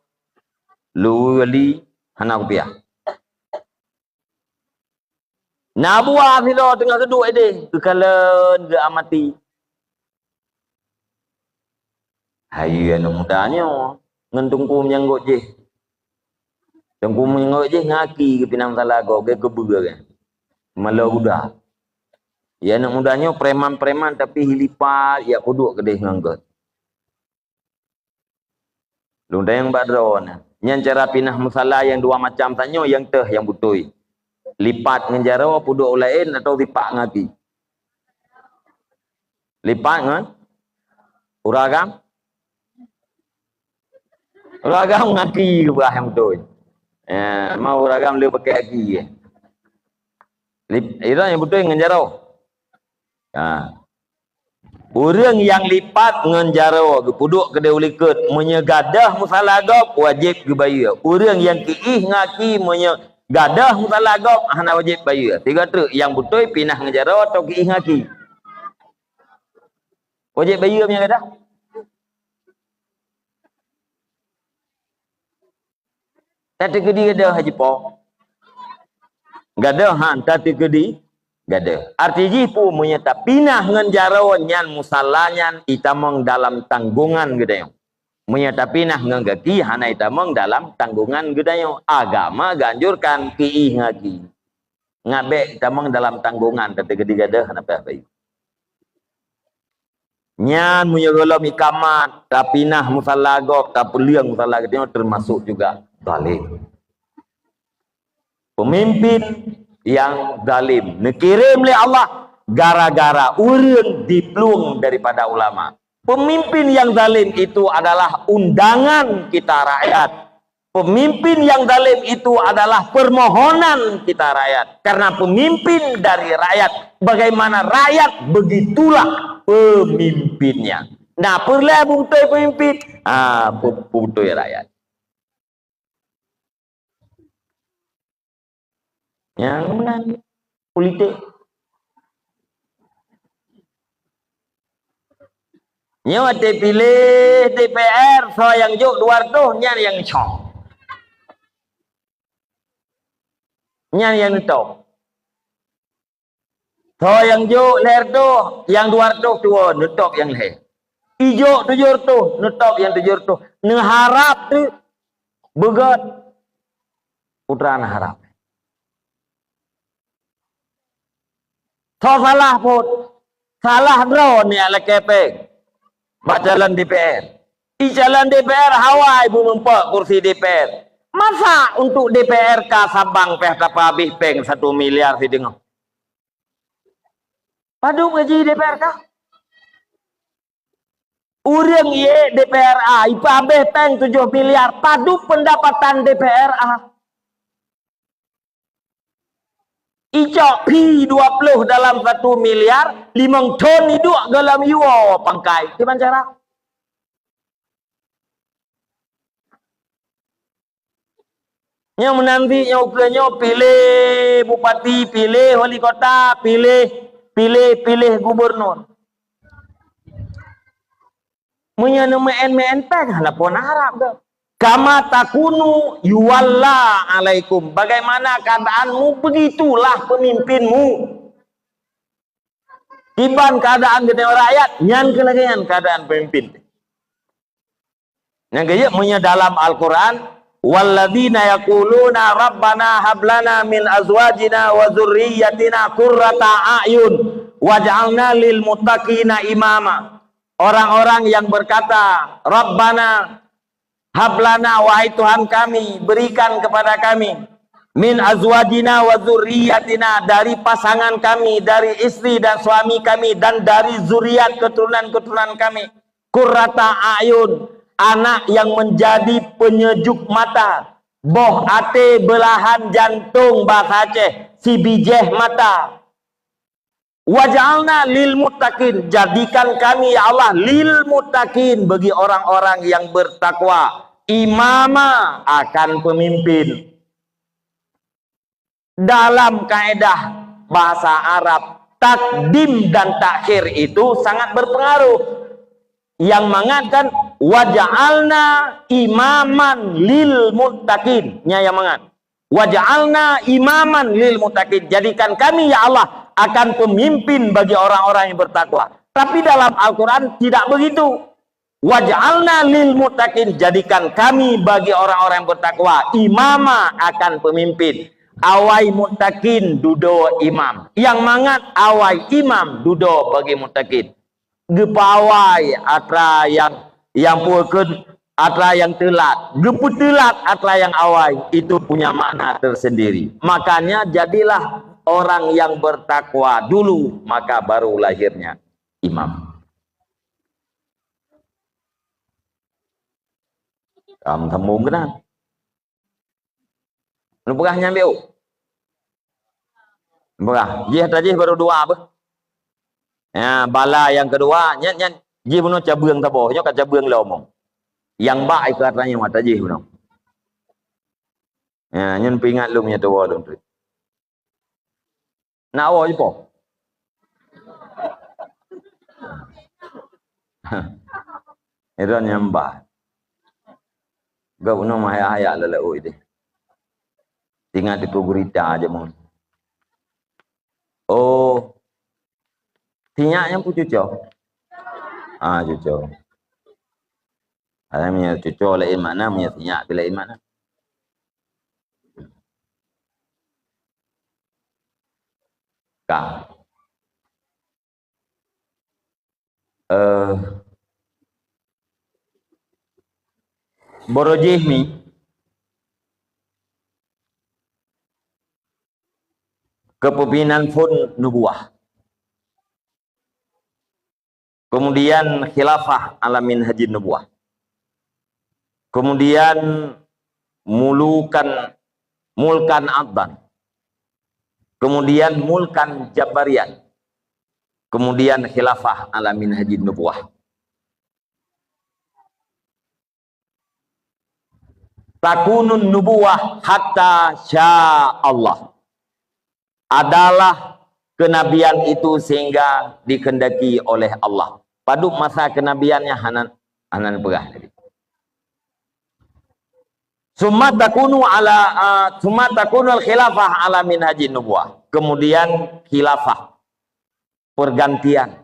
luweue li, hana kupiah. Na buah sidroe teungoh geuduek idéh, geukalon geuamati. Hayeue aneuk muda nyoe ngon teungku meunyanggôt jih. Teungku meunyanggôt jih ngaki geupinah musala gob, geukeubeu geuh. Malo guda. Ya aneuk muda nyoe preman-preman tapi hilipat yak peuduek keudeh ngon geuh. Lôn tanyong bak droeneuh, nyan cara pinah musala nyang dua macam tanyoe nyang teuh nyang beutôi? Lipat ngon jaroe peuduek u laén atawa lipat ngaki? Lipat ngon uragam? Uragam ngaki keubah nyang beutôi. Eh, ma uragam le pakai aki. Lip-, itu nyang beutôi ngon jaroe. Ha. Ureuëng nyang lipat ngon jaroe geupeuduek keudeh u likot, meunyoe gadôh musala gob wajéb geubayeue. Ureuëng nyang kiih ngaki meunyoe gadôh musala gob hana wajéb bayeue. Tiga treuk nyang beutôi pinah ngon jaroe atau kiih ngaki? Wajéb bayeue meunyoe gadôh. Tateukeudi gadôh haji po. Gadôh han tateukeudi gadôh. Arti jih peue meunyoe tapinah ngon jaroe nyan musala nyan itamong dalam tanggongan geutanyoe. Meunyoe tapinah ngon gaki hana itamong dalam tanggongan geutanyoe. Agama geuanjurkan kiih ngaki. Ngat bék itamong dalam tanggongan tateukeudi gadôh hana payah bayeue. Nyan meunyoe gohlom ikamat, tapinah musala gob, tapeuleueng musala geutanyoe teumasok juga zalim. Pemimpin yang zalim neukirém lé Allah gara-gara ureuëng diplueng daripada ulama. Pemimpin yang zalim itu adalah undangan kita rakyat. Pemimpin yang zalim itu adalah permohonan kita rakyat. Karena pemimpin dari rakyat, bagaimana rakyat, begitulah pemimpinnya. Nah, peureulèe beutôi pemimpin, ah, be-, beutôi rakyat. Nyang meunan politik. Nyoe watèe piléh D P R, soe nyang jok dua reutôh, nyan nyang cong. Nyan nyang neutôp. Soe nyang jok lhèe reutôh, nyang dua reutôh tuwö, neutôp nyang lhèe. Ijok tujoh reutôh, neutôp nyang tujoh reutôh. Neuharap teuk beugöt. Putra neuharap. Soe salah phon? Salah droeneuh nyang lakèe pèng bak calon D P R. I calon D P R hawa i beumeumpok kursi D P R. Masa untuk D P R ka Sabang pih tapeuhabéh pèng satu miliar sideungoh? Padub gaji D P R ka? Ureueng ié D P R A, ipeuhabéh pèng tujoh miliar, padub pendapatan D P R A. Icok fee dua ploh dalam satu miliar, limong thon iduek goh lom iyue pangkai. Kiban cara? Nyang meunan cit nyoe ukeue nyoe piléh bupati, piléh wali kota, piléh, piléh, piléh gubernur. Meunyoe neumeu'en-meu'en pèng, hana phon harab geuh. "Kama takunu yuwalla alaikum." Bagaimana keadaanmu, begitulah pemimpinmu. Kiban keadaan geutanyoe rakyat, nyan keuh lagèe nyan keadaan pemimpin. Nyang keujeuet meunyoe dalam Al-Quran, "Walladzina yaquluna rabbana hab lana min azwajina wa dzurriyyatina qurrata a'yun waj'alna lil muttaqina imama." Orang-orang yang berkata, "Rabbana hab lana," wahai Tuhan kami, berikan kepada kami, "min azwajina wa dzurriyyatina," dari pasangan kami, dari istri dan suami kami, dan dari zuriat keturunan-keturunan kami, "qurrata a'yun," anak yang menjadi penyejuk mata, boh até, beulahan jantông, bahasa Aceh, sibijéh mata. "Waj'alna lil muttaqin," jadikan kami, ya Allah, "lil muttaqin," bagi orang-orang yang bertakwa, "imama," akan pemimpin. Dalam kaedah bahasa Arab, takdim dan takhir itu sangat berpengaruh. Nyang mangat kan, "Waj'alna imaman lil muttaqin." Nyan nyang mangat. "Waj'alna imaman lil muttaqin." Jadikan kami, ya Allah, akan pemimpin bagi orang-orang yang bertakwa. Tapi dalam Al-Quran tidak begitu. "Waj'alna lil muttaqin," jadikan kami bagi orang-orang yang bertakwa, "imama," akan pemimpin. Awai muttaqin dudoe imam. Nyang mangat awai imam dudoe bagi muttaqin. Geupeuawai atra nyang, nyang peue kheun, atra nyang teulat. Geupeuteulat atra nyang awai, itu punya makna tersendiri. Makanya jadilah orang yang bertakwa dulu, maka baru lahirnya imam. Ka meusambông keunan. Neupeugah nyan beu. Neupeugah, jih ata jih baru dua beuh. Ya, bala nyang keudua, nyan, nyan jih bunoe cabeueng saboh, nyoe ka cabeueng lom. Nyang bak ikeu ata nyoe ata jih bunoe. Ya, nyan peuingat lôn nyoe tuwoe lôn tu. Nak woe jipoh. Iron nyang bah. Gak bunoe mah hayak-hayak lalak ui deh. Ingat itu gurita aja mau. Oh. Sinyak nyang pun cuco. Ah, cuco. Ada minyak cuco lain mana, minyak sinyak pun lain mana. Ka. Eh, Borojih mi kepemimpinan phon nubuah. Kemudian khilafah ala minhajin nubuah. Kemudian mulukan, mulkan adlan, kemudian mulkan jabarian, kemudian khilafah ala minhajin nubuwah. Takunun nubuwah hatta sya Allah. Adalah kenabian itu sehingga dikehendaki oleh Allah. Padub masa kenabiannya hana, hana peugah tadi. Summa takunu ala, ah, summa takunul khilafah ala minhajin nubuwah. Kemudian khilafah, pergantian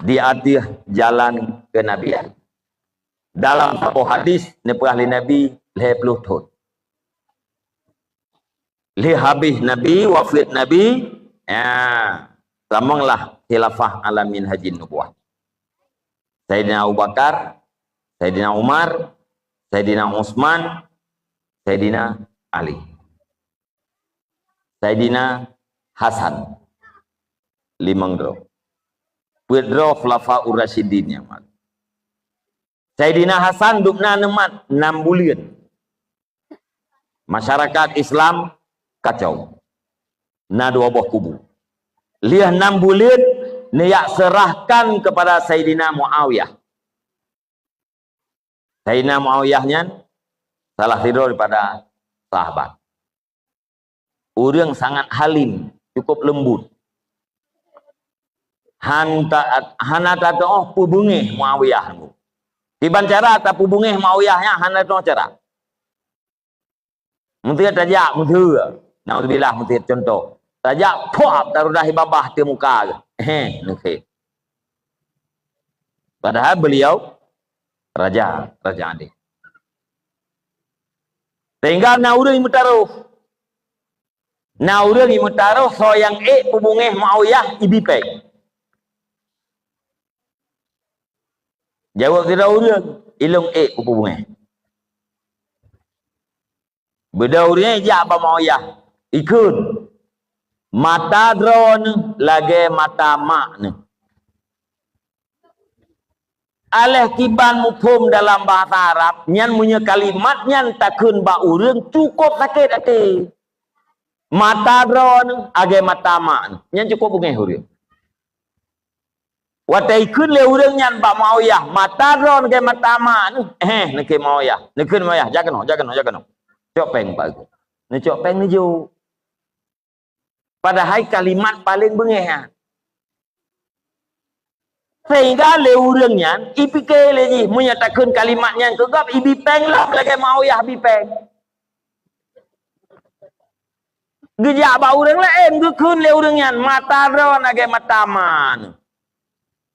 di ateueh jalan kenabian. Dalam saboh hadis, neupeugah lé Nabi lhèe ploh thon. Lheueh habéh Nabi, wafeuet Nabi, ya, sambunglah khilafah ala minhajin nubuwah. Saidina Abu Bakar, Saidina Umar, Saidina Utsman, Saidina Ali. Saidina Hasan, limong droe. Peuet droe Khulafaur Rasyidin nyang mat. Saidina Hasan dubna neumat nam buleuen. Masyarakat Islam kacau. Na dua boh kubu. Lheueh nam buleuen, neujak seurahkan keupada Saidina Muawiyah. Saidina Muawiyah nyan salah sidroe daripada sahabat. Ureuëng sangat halim, cukup lembut. Han ta-, hana tatuoh peubeungéh Muawiyah. Kiban cara tapeubeungéh Muawiyah nyan hana tatuoh cara. Meuseuet tajak, meuseuet. Naudzubillah, meuseuet contoh. Tajak, puap, tarudah babah ateueh muka geuh. Heh, neukhé. Padahal beliau raja, raja adil. Sehingga na ureuëng meutaroh. Na ureuëng meutaroh soe nyang ék peubeungéh Muawiyah ibi péng. Jaweueb sidroe ureuëng, ilôn ék peubeungéh. Beudôh ureuëng jak bak Muawiyah, ikheun, "Mata droeneuh lagée mata mak neuh." Aléh kiban muphom dalam bahasa Arab, nyan meunyoe kalimat nyan takheun bak ureuëng, cukôp sakét até. "Mata droeneuh lagée mata mak neuh." Nyan cukôp beungéh ureuëng. Watée ikheun lé ureuëng nyan bak Muawiyah, "Mata droeneuh lagée mata mak neuh." "Heh," neukhé Muawiyah. Neukheun Muawiyah, "Jak keunoe, jak keunoe, jak keunoe. Cok péng bak lôn." Neucok péng neujok. Padahai kalimat paleng beungéh nyan. Sehingga lé ureuëng nyan, ipike lé jih, meunyoe takheun kalimat nyan keu gob, ibi péng lom lagée Muawiyah bi péng. Geujak bak ureuëng laén, geukheun lé ureuëng nyan, "Mata droeneuh lagée mata mak neuh."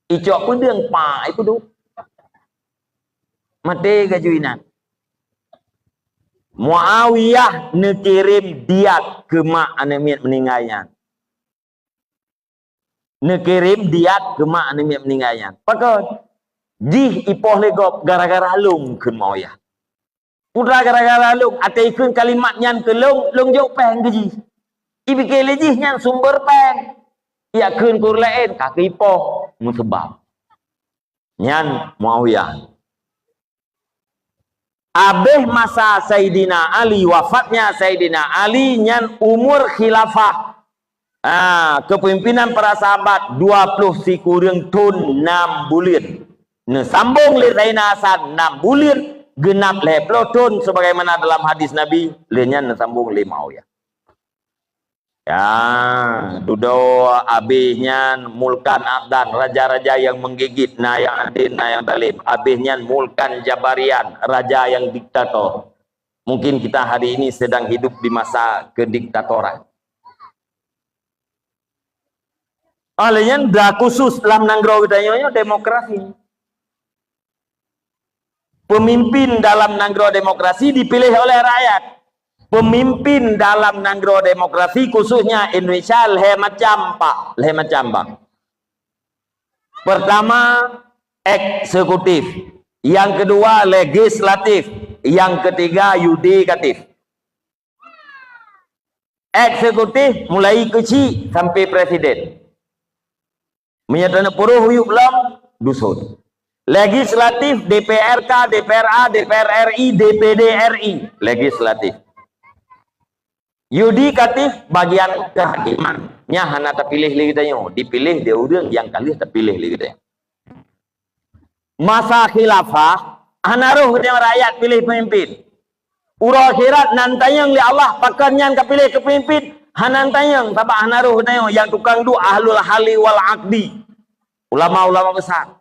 Icok peudeueng pak, ipeuduek. Maté laju inan. Muawiyah neukirém diat keu mak aneuëk miet meuninggai nyan. Neukirém diat keu mak aneuëk miet meuninggai nyan. Pakon? Jih ipoh lé gob gara-gara lôn, kheun Muawiyah. Peue gara-gara lôn, watée ikheun kalimat nyan keu lôn, lôn jok péng keu jih. Ipike lé jih nyan sumber péng. Ijak kheun keu ureuëng laén, ka keuipoh, meuseubab. Nyan Muawiyah. Abéh masa Saidina Ali, wafatnya Saidina Ali, nyan umur khilafah, ah, kepemimpinan para sahabat dua ploh sikureueng thon nam buleuen. Neusambong lé Saidina Hasan nam buleuen, geunap lhée ploh thon sebagaimana dalam hadis Nabi, lheueh nyan neusambong lé Muawiyah. Ya, dudoe abéh nyan mulkan adlan, raja-raja nyang menggigit, na nyang adil, na nyang zalim. Abéh nyan mulkan jabarian, raja nyang diktator. Mungkin kita hari ini sedang hidup di masa kediktatoran. Oleh nyan, da khusus lam nanggroe geutanyoe nyoe demokrasi. Pemimpin dalam nanggroe demokrasi dipilih oleh rakyat. Pemimpin dalam nanggroe demokrasi, khususnya Indonesia, lhée macam, Pak, lhée macam, Bang. Pertama, eksekutif. Yang kedua, legislatif. Yang ketiga, yudikatif. Eksekutif mulai keuchik sampai presiden. Meunyoe taneuk peuroh yub lom dusun. Legislatif, D P R K, D P R A, D P R R I, D P D R I. Legislatif. Yudikatif, bagian kehakiman. Nyan hana tapiléh lé geutanyoe, dipiléh di ureuëng nyang ka lheueh tapiléh lé geutanyoe. Masa khilafah, hana roh geutanyoe rakyat piléh peumimpin. Uroe akhirat na neutanyong lé Allah, pakon nyan ka piléh keu peumimpin? Hana neutanyong, sabab hana roh geutanyoe nyang tukang duek ahlul hali wal aqdi. Ulama-ulama besar.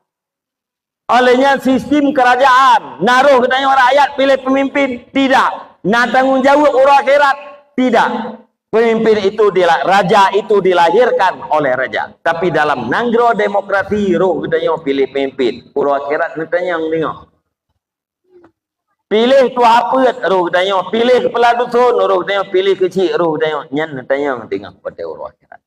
Oleh nyan sistem kerajaan, na roh geutanyoe rakyat piléh peumimpin? Tidak. Na tanggong jaweueb uroe akhirat? Tidak. Pemimpin itu dila-, raja itu dilahirkan oleh raja. Tapi dalam nanggroe demokrasi, roh geutanyoe piléh pemimpin. Uroe akhirat neutanyong deungoe. Piléh tuha peuet, roh geutanyoe, piléh kepala dusun, roh geutanyoe, piléh keuchik, roh geutanyoe. Nyan neutanyong deungoe watée uroe akhirat.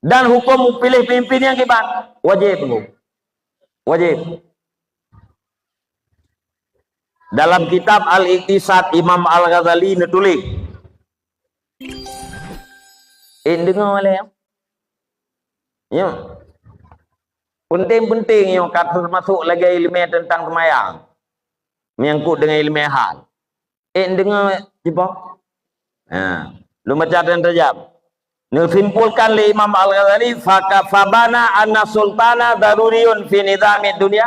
Dan huköm piléh peumimpin nyang kiban? Wajéb, Bu. Wajéb. Dalam kitab Al-Iqtisad, Imam Al-Ghazali neutuléh. Eh, deungoe lé, ya. Ya. Penting-penting nyoe ka teumasok lagée iéleumé teuntang seumayang. Menyangkut dengan iéleumé hal. Eh, deungoe jiboh. Ha, lôn baca dan tajam. Neusimpulkan lé Imam Al-Ghazali, "Faka-, fabana anna sultana daruriyun fi nizamid dunya,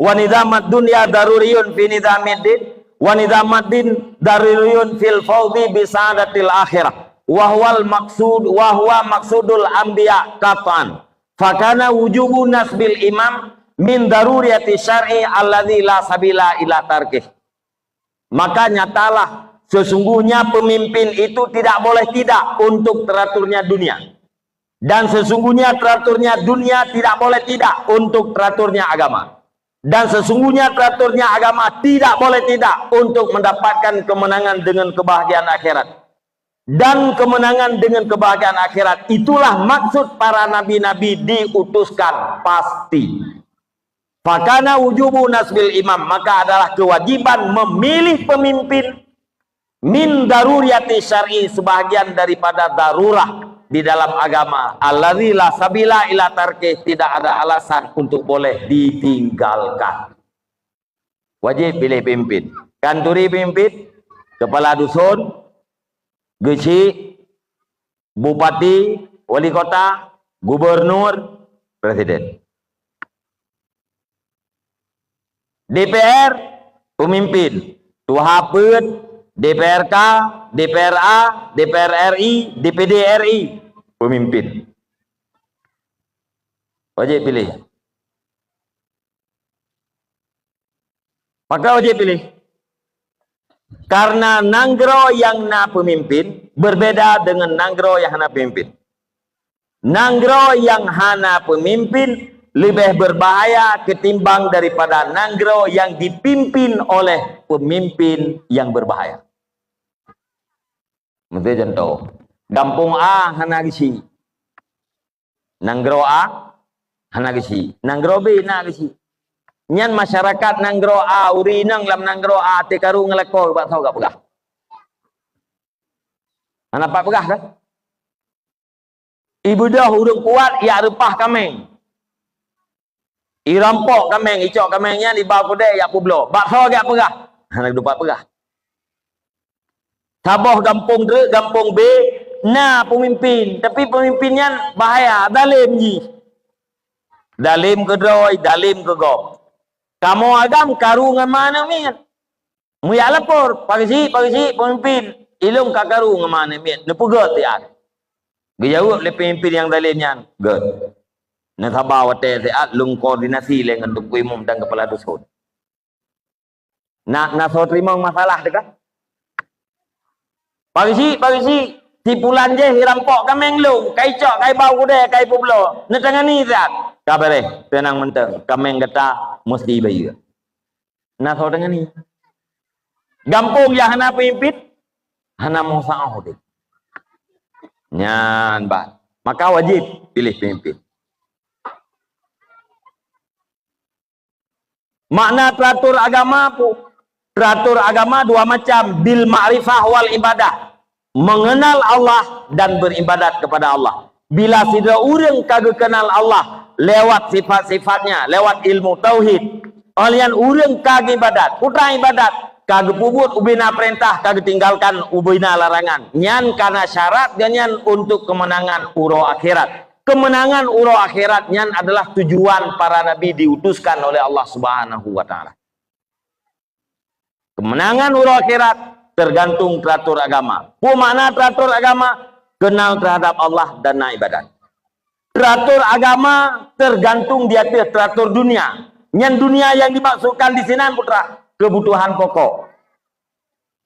wa nizamad dunya daruriyun fi nizamid din, wa nizamad din daruriyun fil fawzi bi sa'adatil akhirah, wa huwal maqsud, wa huwa maqsudul anbiya qat'an. Fakana wujubu nasbil imam min daruriyati syar'i alladzi la sabila ila tarkih." Maka nyatalah, sesungguhnya pemimpin itu tidak boleh tidak untuk teraturnya dunia. Dan sesungguhnya teraturnya dunia tidak boleh tidak untuk teraturnya agama. Dan sesungguhnya teraturnya agama tidak boleh tidak untuk mendapatkan kemenangan dengan kebahagiaan akhirat. Dan kemenangan dengan kebahagiaan akhirat, itulah maksud para nabi-nabi diutuskan, pasti. Fakana wujubu nasbil imam, maka adalah kewajiban memilih pemimpin, min daruriyati syar'i, sebahagian daripada darurah di dalam agama, alladzi la sabila ila tarkih, tidak ada alasan untuk boleh ditinggalkan. Wajéb piléh pemimpin. Kanturi pemimpin, kepala dusun, geuchik, bupati, wali kota, gubernur, presiden. D P R, pemimpin. Tuha peuet, D P R K, D P R A, D P R R I, D P D R I, pemimpin. Wajéb piléh. Maka wajéb piléh. Karena nanggroe nyang na peumimpin berbeda dengan nanggroe nyang hana peumimpin. Nanggroe nyang hana peumimpin leubeh berbahaya ketimbang daripada nanggroe nyang dipimpin oleh peumimpin nyang berbahaya. Miseu cuntoh, gampông A hana geuchik. Nanggroe A hana geuchik. Nanggroe B na geuchik. Nyan masyarakat nanggroe A, ureuëng inong lam nanggroe A, teukaru ngon lakoe bak soe gak peugah. Hana pat peugah kan? Ibeudôh ureuëng kuat yak reupah kaméng. Irampok kaméng, icok kaméng nyan iba keudè yak peubloe. Bak soe gak peugah? Hana dupat peugah. Saboh gampông treuk, gampông B, na peumimpin, tapi peumimpin nyan bahaya, dalem jih. Dalem keudroe, dalem keu gob. Kamoe agam karu ngon ma aneuk miet. Meuyak lapor, "Pak Geuchik, Pak Geuchik, peumimpin, ilong ka karu ngon ma aneuk miet, neupeugöt siat." Geujaweueb lé peumimpin nyang dalem nyan, "Göt. Neusaba watèe siat lôn koordinasi lé ngon teungku imum dan keupala dusun." Na, na soe teurimong masalah teuka? "Pak Geuchik, Pak Geuchik, si pulan jéh irampok kaméng lôn, ka icok, ka iba u keudè, ka ipeubloe. Neutangani siat." "Ka bèrèh, teunang mantong, kaméng gata musti bayeue." Na soe tangani? Gampông nyang hana peumimpin, hana meusaoh udép. Nyan bah. Maka wajéb piléh peumimpin. Makna teratur agama pu-, teratur agama dua macam, bil ma'rifah wal ibadah. Mengenal Allah dan beribadat kepada Allah. Bila sidroe ureuëng ka geukeunal Allah lewat sifat-sifatnya, lewat ilmu tauhid, óh lheueh nyan ureuëng ka geuibadat, peue ibadat, ka geupeubuet ubena peurintah, ka geutinggalkan ubena larangan. Nyan kana syarat geuhnyan untuk keumeunangan uroe akhirat. Keumeunangan uroe akhirat nyan adalah tujuan para nabi diutuskan oleh Allah Subhanahu wa Taala. Keumeunangan uroe akhirat teugantung teuatur agama. Peue makna teuatur agama? Keunal teuhadap Allah dan na ibadat. Teuatur agama teugantung di ateueh teuatur dunia. Nyan dunia nyang dimaksudkan di sinan, putra, keubutuhan pokok.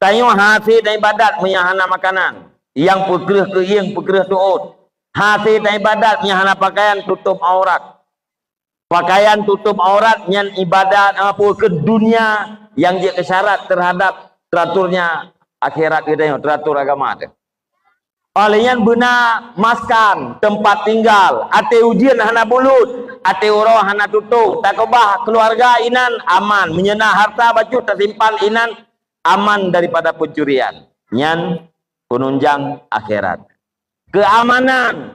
Tanyoe hase na ibadat meunyo hana makanan, nyang peukreueh keuieng, peukreueh teuôt. Hase na ibadat meunyo hana pakaian tutôb aurat. Pakaian tutôb aurat nyan ibadat, apa, keu dunia nyang jeuet keu syarat teuhadap teuaturnya akhirat geutanyoe, teuatur agama teuh. Óh lheueh nyan beuna maskan, teumpat tinggal, até ujeuen hana bulut, até uroe hana tutong, takeubah keuluwarga inan aman, meunyo na harta bacut tasimpan inan aman daripada peuncurian. Nyan peununjang akhirat. Keamanan,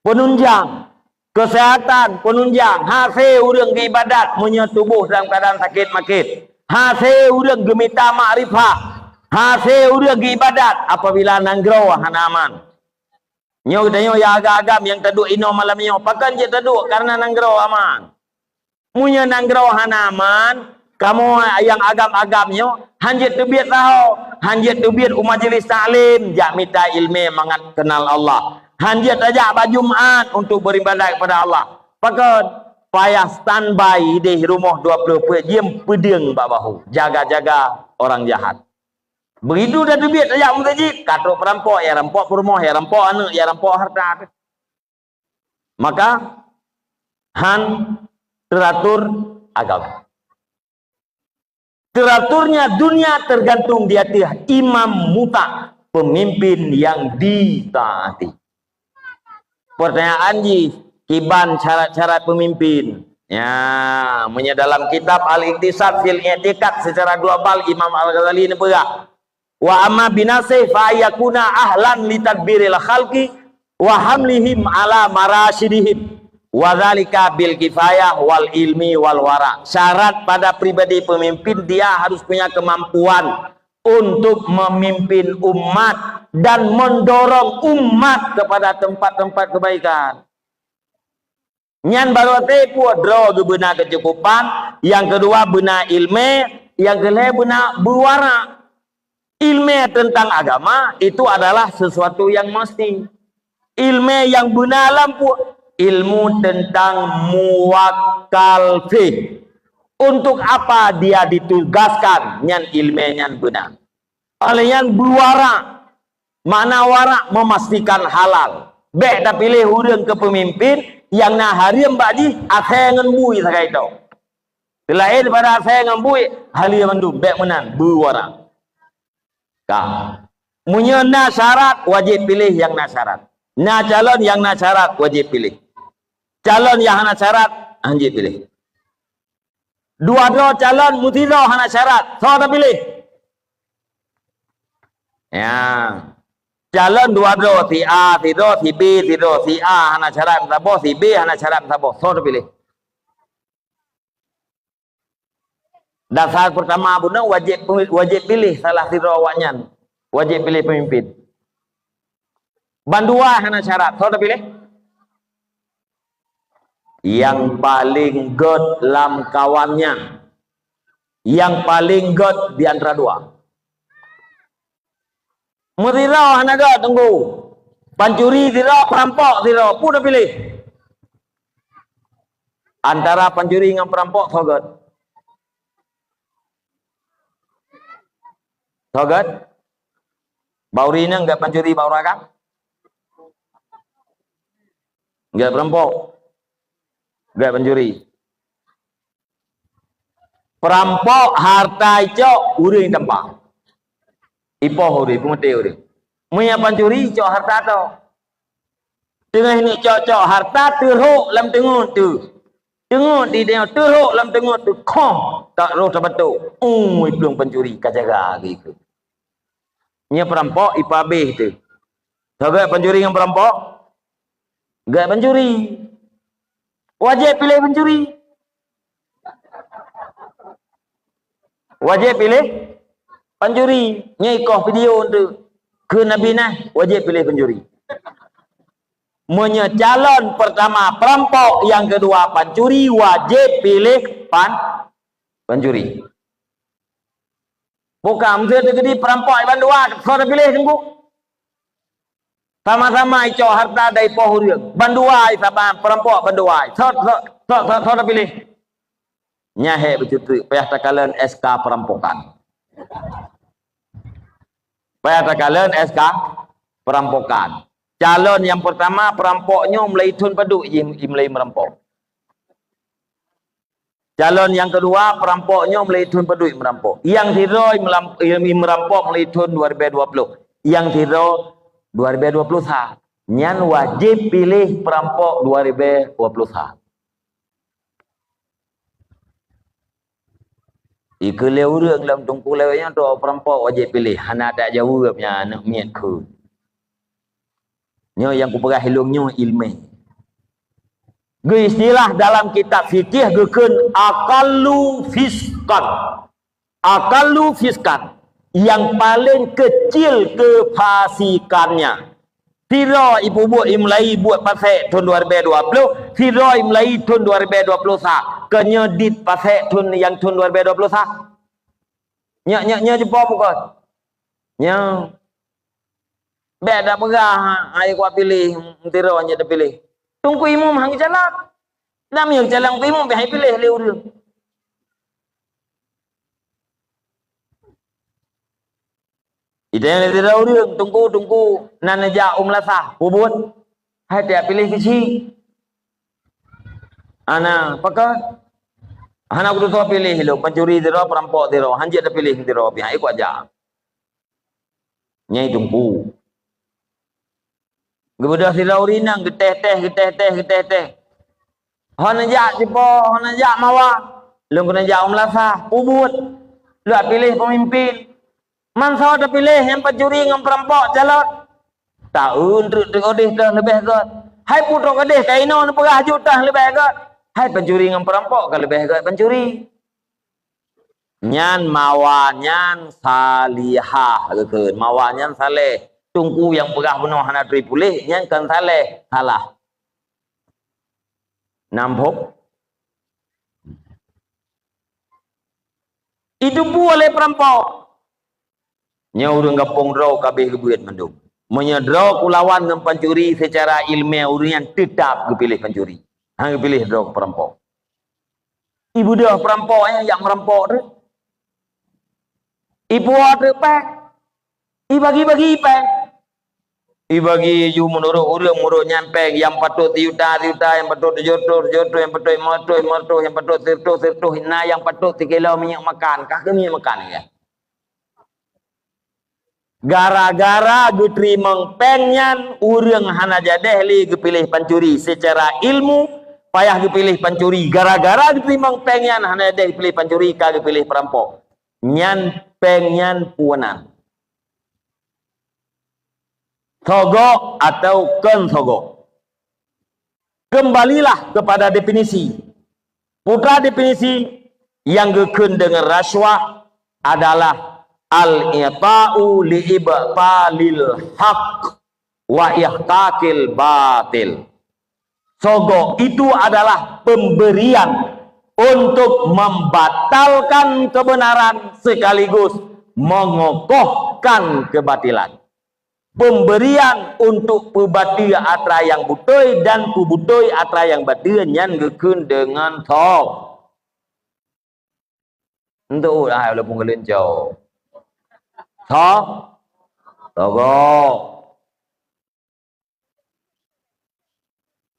peununjang, keuseuhatan, peununjang, hase ureuëng geuibadat meunyo tuboh dalam keuadaan sakét maket, hase ureuëng geumita makrifah, hase ureuëng geuibadat apabila nanggroe hana aman. Nyoe geutanyoe nyang agam-agam nyang taduek inoe malam nyoe, pakon jeuet taduek? Kareuna nanggroe aman. Meunyo nanggroe hana aman, kamoe nyang agam-agam nyoe han jeuet teubiet saho, han jeuet teubiet u majlis taklim jak mita iéleumé mangat keunal Allah. Han jeuet tajak bak Jumat untuk beribadat kepada Allah. Pakon? Payah standby ideh rumoh dua ploh peuet jeuem peudeueng bak bahu, jaga-jaga orang jahat. Begitu dah teubiet tajak meuseujid, ka trok peurampok, nyang rampok peurumoh, nyang rampok aneuëk, nyang rampok harta. Maka han teuatur agama. Teuaturnya dunia teugantung di ateueh imam muta, peumimpin nyang ditaati. Peurtanyaan jih, kiban syarat-syarat peumimpin? Ya, meunyo dalam kitab Al-Iqtisad fil I'tiqad, seucara global Imam Al-Ghazali neupeugah, "Wa amma binafsihi fa ayyakuna ahlan li tadbiril khalqi wa hamlihim ala marasyidihim, wa dzalika bil kifayah wal ilmi wal wara." Syarat pada pribadi pemimpin, dia harus punya kemampuan untuk memimpin umat dan mendorong umat kepada tempat-tempat kebaikan. Nyan baru até peue? Droe geubeuna keucukupan, nyang keudua beuna iéleumé, nyang keulhée beuna beuwara. Iéleumé teuntang agama itu adalah sesuatu yang mesti. Iéleumé nyang beuna lam peue? Ilmu teuntang muwakkal fih. Untuk apa dia ditugaskan nyan iéleumé nyan beuna. Óh lheueh nyan beuwara, makna wara meumastikan halal. Bék tapiléh ureuëng keu peumimpin nyang na hareuem bak jih asée ngon bui sagai toh. Teulaén daripada asée ngon bui, halal mandum, bék meunan, beuwara. Ka. Meunyoe na syarat, wajéb piléh nyang na syarat. Na calon nyang na syarat, wajéb piléh. Calon nyang hana syarat, hanjeuet piléh. Dua droe calon, meusidroe hana syarat, soe tapiléh? Ya. Calon dua droe, si A sidroe, si B sidroe, si A hana syarat meusaboh, si B hana syarat meusaboh, soe tapiléh? Dasar peurtama bunoe wajéb, wajéb piléh salah sidroe awaknyan. Wajéb piléh peumimpin. Bandua hana syarat, soe tapiléh? Nyang paleng gét lam kawan nyan. Nyang paleng gét di antara dua. Meusidroe hana gét, teungku. Pancuri sidroe, peurampok sidroe, peue tapiléh? Antara pancuri ngon peurampok, soe gét? Soe gét? Bak ureuëng inong gét pancuri, bak ureuëng agam? Gét peurampok. Gét pancuri. Peurampok harta icok, ureuëng itampa. Ipoh ureuëng, peumaté ureuëng. Meunyo pancuri, icok harta toh. Teungoh neuk cok-cok harta, teurhok lam teungeut teuh. Teungeut di tanyoe, teurhok lam teungeut teuh, khoh, tak roh tabatok. Ui, plueng pancuri, ka jaga lagée keuh. Nyoe peurampok, ipabéh teuh. Soe gét pancuri ngon peurampok? Gèt pancuri. Wajéb piléh pancuri. Wajéb piléh pancuri. Nyoe ikoh video tu. Keu Nabi nah, wajéb piléh pancuri. Meunyoe calon pertama perampok, yang kedua pancuri, wajéb piléh pan-, pancuri. Bukan, meuseuti keudéh perampok bandua, soe piléh teungku. Sama-sama icok harta dari poh ureueng. Bandua saban perampok bandua. Soe, soe, soe, soe, soe piléh. Nyan hèk beuteuteuk, payah takalon S K perampokan. Payah takalon S K perampokan. Calon nyang pertama perampok nyoe mulai thon padub i, i mulai merampok. Calon nyang keudua, perampok nyoe mulai thon padub merampok. Nyang sidroe melam-, merampok mulai thon dua ribu dua puluh. Nyang sidroe dua ribu dua puluh sa. Nyan wajéb piléh perampok dua ribu dua puluh sa. Ikeu lé ureueng lam teungku lewat nyan tu perampok wajéb piléh, hana tajaweueb nyan aneuk miet kheun. Nyoe nyang kupeugah ilôn nyoe ileumèe. Geuistilah dalam kitab fikih geukheun aqallu fisqan. Aqallu fisqan, yang paling kecil kefasikannya. Sidroe ipeubuet i mulai buet pasék thon dua ribu dua puluh, sidroe i mulai thon dua ribu dua puluh sa. Keu nyoe dit pasék thon nyang thon dua ribu dua puluh sa. Nyak, nyak, nyak jumpa bukon? Nyak. Bèk tapeugah, "Hai, kupiléh, meutiro nyan tapiléh." Teungku Imum han geujalan. Lam nyang jalan Teungku Imum bèk han piléh lé ureueng. Idéh lé sidroe ureueng, "Teungku, Teungku, na neujak u meulasah, peubuet." "Hai, tajak piléh keuchik." "Hana, pakon?" "Hana kututoe piléh lôn, pancuri sidroe, peurampok sidroe, han jeuet tapiléh sidroe pih, hai, kuajak." Nyai Teungku. Geubeudôh sidroe ureueng inong, geutéh-téh, geutéh-téh, geutéh-téh. "Hana jak sipo, hana jak mawa. Lôn keuneuk jak u meulasah, peubuet. Lôn piléh peumimpén. Man soe tapiléh, nyang pancuri ngon peurampok calon?" "Taeu treuk-treuk udeh teuh leubeh gét." "Hai, putôk udeh ka inoe neupeugah jeuet teuh leubeh gét. Hai, pancuri ngon peurampok ka leubeh gét pancuri." Nyan mawa nyan salihah geukheun, mawa nyan saleh. Teungku nyang peugah bunoe hana turi puléh, nyan kon saleh, salah. Namphok. Itu pun oleh perampok. Nyoe ureueng gampông droe ka abéh geubeuet mandum. Meunyoe droe kulawan ngon pancuri seucara ileumèe, ureueng nyan teutab geupiléh pancuri. Han geupiléh droe keu peurampok. Ibeudôh peurampok nyan jak meurampok treuk. Ipuwoe treuk péng. Ibagi-bagi péng. Ibagi ju meunurot ureueng, meunurot nyan péng, nyang patôt sijuta, sijuta, nyang patôt tujoh reutôh, tujoh reutôh, nyang patôt limong reutôh, limong reutôh, nyang patôt sireutôh, sireutôh, na nyang patôt sikilo minyeuk makan, ka keuh minyeuk makan nyan. Gara-gara geuteurimong péng nyan, ureueng hana jadeh lé geupiléh pancuri seucara ilmu, payah geupiléh pancuri. Gara-gara geuteurimong péng nyan, hana jadeh geupiléh pancuri, ka geupiléh peurampok. Nyan péng nyan peue nan. Sogok atau kon sogok. Kembalilah kepada definisi. Putra definisi nyang geukheun deungon rasyuah adalah al-i'ta'u li ibtalil haq wa ihqaqil batil. Sogok itu adalah pemberian untuk membatalkan kebenaran sekaligus mengokohkan kebatilan. Pemberian untuk peubateue atra nyang beutôi dan peubeutôi atra nyang bateue nyan geukheun deungon so-, Untuk hai walaupun geuleuncok. Tho-, sogok.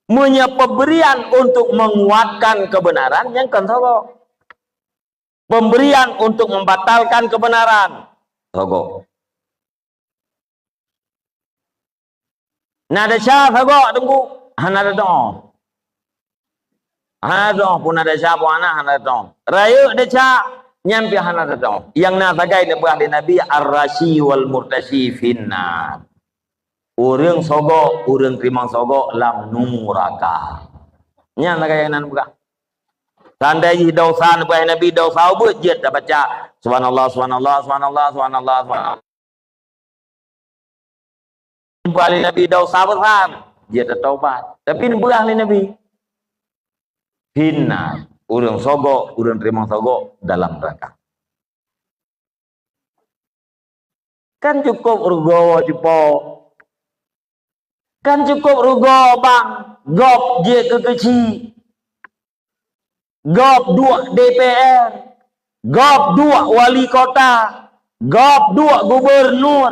Meunyoe pemberian untuk menguatkan kebenaran, nyan kon sogok. Pemberian untuk membatalkan kebenaran, sogok. Na desya sogok teungku, hana teutu'oh. Hana teutu'oh pun na desya pun hana, hana teutu'oh. Rayeuk desya, nyan pih hana teutu'oh. Nyang na sagai neupeugah lé Nabi, "Ar-rasyi wal murtasyi finnar." Ureuëng sogok, ureuëng teurimong sogok lam nuraka. Nyan lagée nyang na neupeugah. Tandai jih desya neupeugah Nabi, desya ubeut jeuet tabaca, "Subhanallah, subhanallah, subhanallah, subhanallah, subhanallah." Neupeugah lé Nabi desya besar, jeuet tatobat. Tapi neupeugah lé Nabi, "Finnar, ureuëng sogok, ureuëng teurimong sogok dalam neuraka." Kan cukup rugoe cupo. Kan cukup rugoe bang, gob jeuet keu keuchik. Gob duek D P R. Gob duek wali kota. Gob duek gubernur.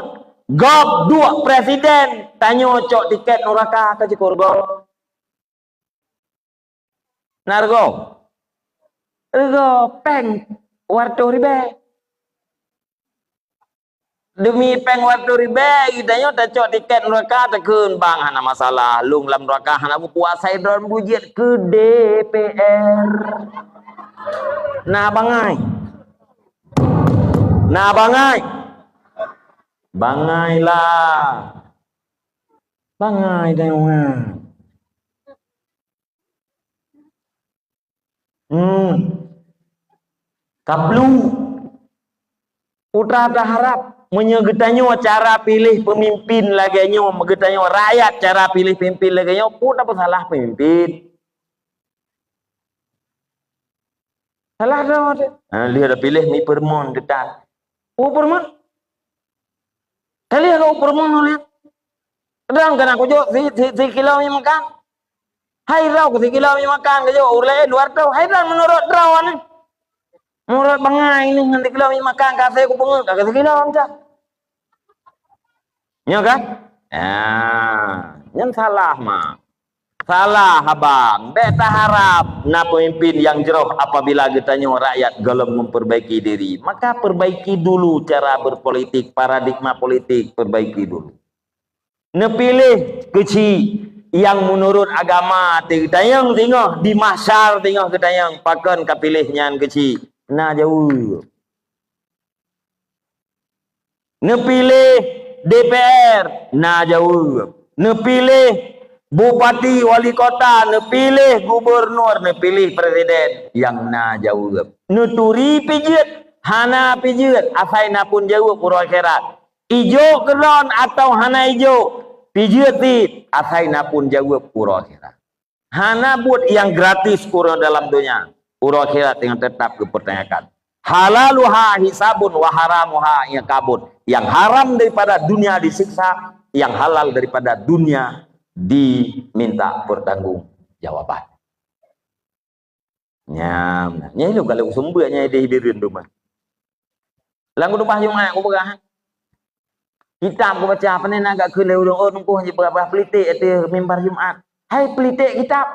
Gob duek presiden. Tanyoe cok tiket neuraka, kan cukup rugoe. Na rugoe? Rugoe péng dua ratus ribée. Demi péng dua ratus ribée, geutanyoe tacok tiket neuraka, takheun, "Bang, hana masalah. Lôn lam neuraka hana beupuasa, droen bujeuet keu D P R." Na bangai. Na bangai. Bangai lah. Bangai tanyoe nyan. Hmm. Kaplu. Ulôn taharab, meunyoe geutanyoe cara piléh peumimpin lagée nyoe, geutanyoe rakyat cara piléh peumimpin lagée nyoe, peue tapeusalah peumimpin? Salah droe teuh. Ha, lheueh tapiléh mi peureumeun teutan. Peue peureumeun? Ka lheueh keu peureumeun ulôn. Droen keuneuk kujok si, si, sikilo mi makan. Hai droe keu sikilo mi makan kujok, ureuëng laén dua ratus. Hai droen meunurot droe nyoe. Meunurot bangai nyoe ngon sikilo mi makan ka asai kupeungeut ka sikilo macam. Nyoe kan? Ah, nyan salah mah. Salah abang. Bék taharab na peumimpin nyang jroh apabila geutanyoe rakyat gohlom memperbaiki diri. Maka perbaiki dulu cara berpolitik, paradigma politik perbaiki dulu. Neupiléh keuchik nyang meunurot agama teuh geutanyoe singoh di mahsyar singoh geutanyoe pakon kapiléh nyan keuchik. Na jaweueb. Neupiléh D P R, na jaweueb. Neupiléh bupati, wali kota, neupiléh gubernur, neupiléh presiden, nyang na jaweueb. Neuturi pih jeuet, hana pih jeuet, asai na phon jaweueb uroe akhirat. Ijok keudroe atawa hana ijok, pih jeuet cit, asai na phon jaweueb uroe akhirat. Hana buet nyang gratis uroe dalam donya, uroe akhirat nyang teutap geupeutanyakan. Halaluha hisabun wa haramuha iqabun. Nyang haram daripada dunia disiksa, nyang halal daripada dunia diminta pertanggungjawaban. Nyan, nyan ilôn ka lôn seumeubeuet nyan idéh bireuen teuma. Lam khutubah Jumat kupeugah, kitab kubaca, pane na gak keu lé ureuëng, oh, teungku jipeugah-peugah politik ateueh mimbar Jumat. Hai politik kitab.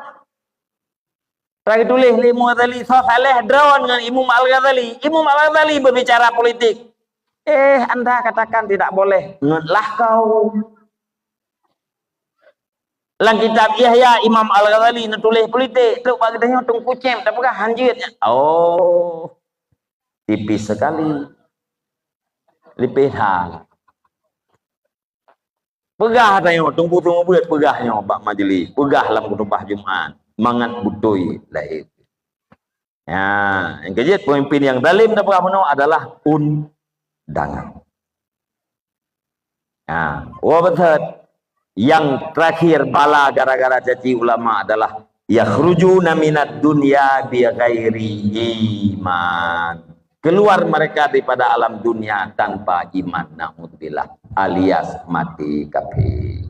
Ka geutuléh lé Imam Ghazali, soe saléh droen ngon Imam Al-Ghazali. Imam Al-Ghazali berbicara politik. Eh, anda katakan tidak boleh. Ngon lah kau. Lam kitab Ihya Imam Al-Ghazali neutuléh politik, trok bak geutanyoe Teungku Cem tapeugah hanjeuet nyan. Oh. Tipis sekali. Lipéh that. Peugah tanyoe, Teungku Teungku Beuet peugah nyoe bak majlis, peugah lam khutubah Jumat, mangat beutôi lahé. Ya, nyang keujeuet pemimpin nyang zalim tapeugah bunoe adalah undangan. Ha, wa beuthat. Yang terakhir bala gara-gara caci ulama adalah yakhrujuna minad dunya bi ghairi iman. Keluar mereka daripada alam dunia tanpa iman, naudzubillah, alias mati kafir.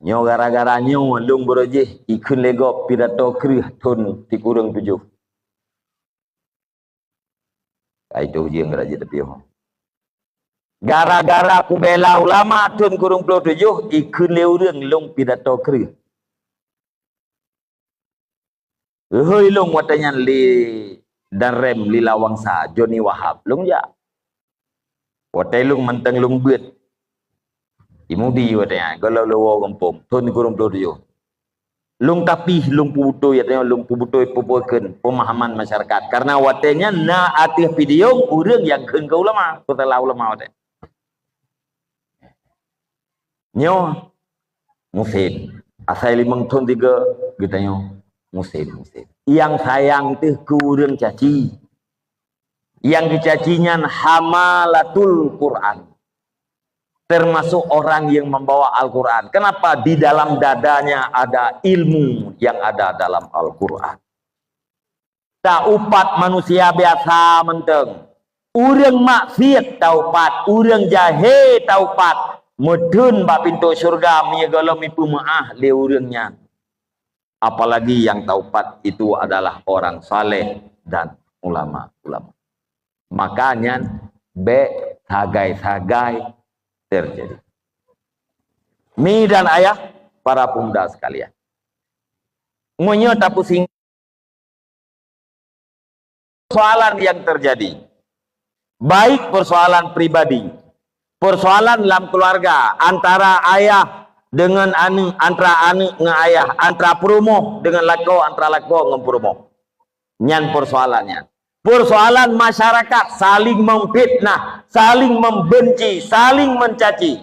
Nyoe gara-gara nyoe lôn beurojih ikheun lé gob pidato kreueh thon sikureueng tujoh. Ai toh jeueng rajin tapi ho. Gara-gara kubela ulama thon kureueng ploh tujoh, ikheun lé ureuëng lôn pidato kreueh. Hôi lôn watée nyan lé Danrem Lila Wangsa, Joni Wahab, lôn jak. Watée lôn mantong lôn beuet. Imudi watée nyan, gohlom lôn woe gampông, thon kureueng ploh tujoh. Lôn tapih, lôn peubeutôi, artinya lôn peubeutôi peubeukeuen pemahaman masyarakat. Karena watée nyan na ateueh video ureuëng nyang kheun keu ulama, peusalah ulama watée. Nyoe musim. Asai limong thon tiga, geutanyoe musim, musim. Nyang sayang teuh keu ureuëng caci. Nyang geucaci nyan hamalatul Quran. Termasuk orang yang membawa Al-Quran. Kenapa? Di dalam dadanya ada ilmu yang ada dalam Al-Quran. Taupat manusia biasa mantong. Ureuëng maksiet taupat, ureuëng jahé taupat. Meutheun bak pintoe syeuruga meunyoe gohlom ipeumeuáh lé ureuëng nyan. Apalagi yang taupat itu adalah orang saleh dan ulama-ulama. Maka nyan bék sagai-sagai terjadi. Mi dan ayah, para pemuda sekalian. Meunyoe tapusing persoalan yang terjadi, baik persoalan pribadi, persoalan lam keluarga antara ayah dengan aneuk, antara aneuk ngon ayah, antara peurumoh dengan lakoe, antara lakoe ngon peurumoh. Nyan persoalannya. Persoalan masyarakat saling memfitnah, saling membenci, saling mencaci.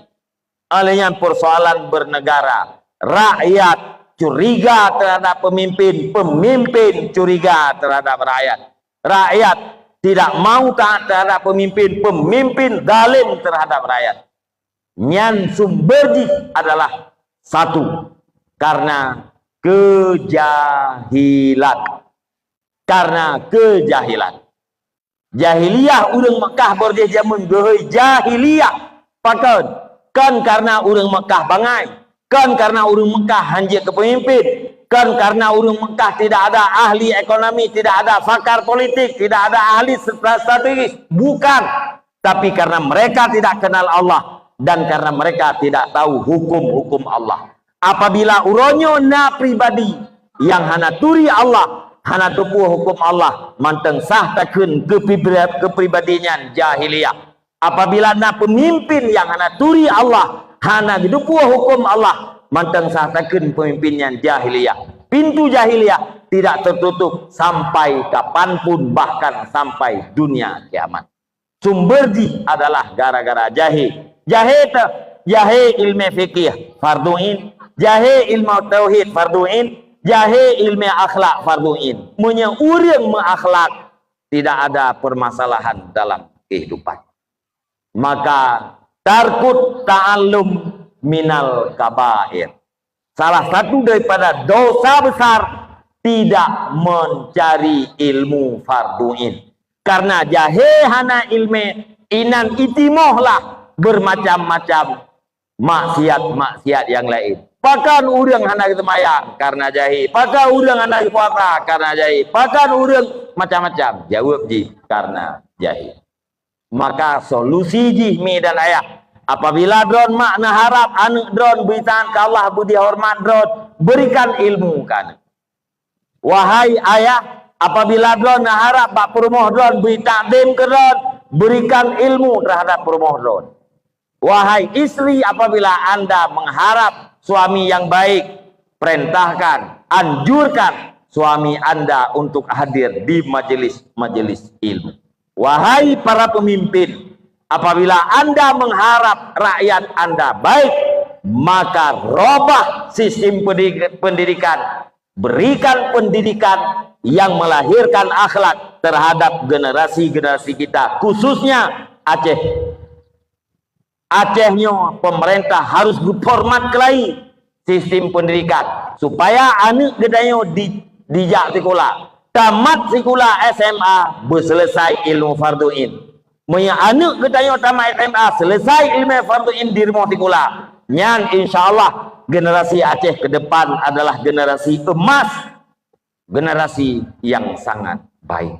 Oleh nyan persoalan bernegara. Rakyat curiga terhadap pemimpin, pemimpin curiga terhadap rakyat. Rakyat tidak mau taat terhadap pemimpin, pemimpin zalim terhadap rakyat. Nyan sumber jih adalah satu, karena kejahilan. Karena kejahilan. Jahiliyah ureuëng Mekah bordeh jameun geuhôi jahiliyah. Pakon? Kon karena ureuëng Mekah bangai. Kon karena ureuëng Mekah hanjeuet keu peumimpin. Kon karena ureuëng Mekah tidak ada ahli ekonomi, tidak ada pakar politik, tidak ada ahli stra-, strategis. Bukan. Tapi karena mereka tidak kenal Allah dan karena mereka tidak tahu hukum-hukum Allah. Apabila uroe nyoe na pribadi nyang hana turi Allah, hana teupeue huköm Allah, mantong sah takheun keu pribra-, keu pribadi nyan jahiliyah. Apabila na peumimpin nyang hana turi Allah, hana geuteupeue huköm Allah, mantong sah takheun peumimpin nyan jahiliyah. Pintu jahiliyah tidak tertutup sampai kapanpun, bahkan sampai dunia kiamat. Sumber jih adalah gara-gara jahé. Jahé teuh, jahé ilmu fikih, fardu ain. Jahé ilmu tauhid, fardu ain. Jahé ilmu akhlak, fardu ain. Meunyoe ureuëng meuakhlak, tidak ada permasalahan dalam kehidupan. Maka, tarkut ta'allum minal kabair. Salah satu daripada dosa besar tidak mencari ilmu fardu ain. Karena jahé hana ilmu, inan itimohlah bermacam-macam maksiat-maksiat yang lain. Pakon ureuëng hana seumayang karena jahé, pakon ureuëng hana puasa karena jahé, pakon ureuëng macam-macam. Jaweueb jih karena jahé. Maka solusi jih mi dan ayah, apabila droen mak neuharab aneuk droen beutaat keu Allah, beudihoreumat droen, berikan ilmu keu aneuk. Wahai ayah, apabila droen neuharab bak peurumoh droen beutakzim keu droen, berikan ilmu terhadap peurumoh droen. Wahai istri, apabila anda mengharap suami yang baik, perintahkan, anjurkan suami anda untuk hadir di majelis-majelis ilmu. Wahai para pemimpin, apabila anda mengharap rakyat anda baik, maka robah sistem pendidik-, pendidikan, berikan pendidikan yang melahirkan akhlak terhadap generasi-generasi kita, khususnya Aceh. Aceh nyoe pemerintah harus geuformat keulai sistem pendidikan supaya aneuk geutanyoe di, dijak sikula, tamat sikula S M A, beuseuleusai ilmu fardu ain. Meunyoe aneuk geutanyoe tamat S M A, seuleusai ilmu fardu ain di rumoh sikula, nyan insya Allah generasi Aceh ke depan adalah generasi emas, generasi yang sangat baik.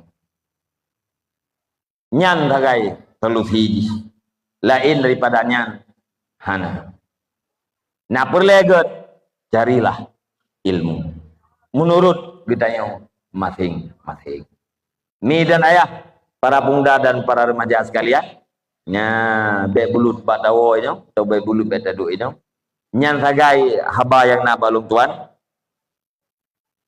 Nyan sagai solusi jih. Laén daripada nyan, hana. Na peureulée gét, carilah ilmu meunurot geutanyoe maséng-maséng. Mi dan ayah, para pemuda dan para remaja sekalian, nya, bék bulut bak dawoe nyoe, atau bék bulut bak taduk nyoe. Nyan sagai haba nyang na bak lôn tuan.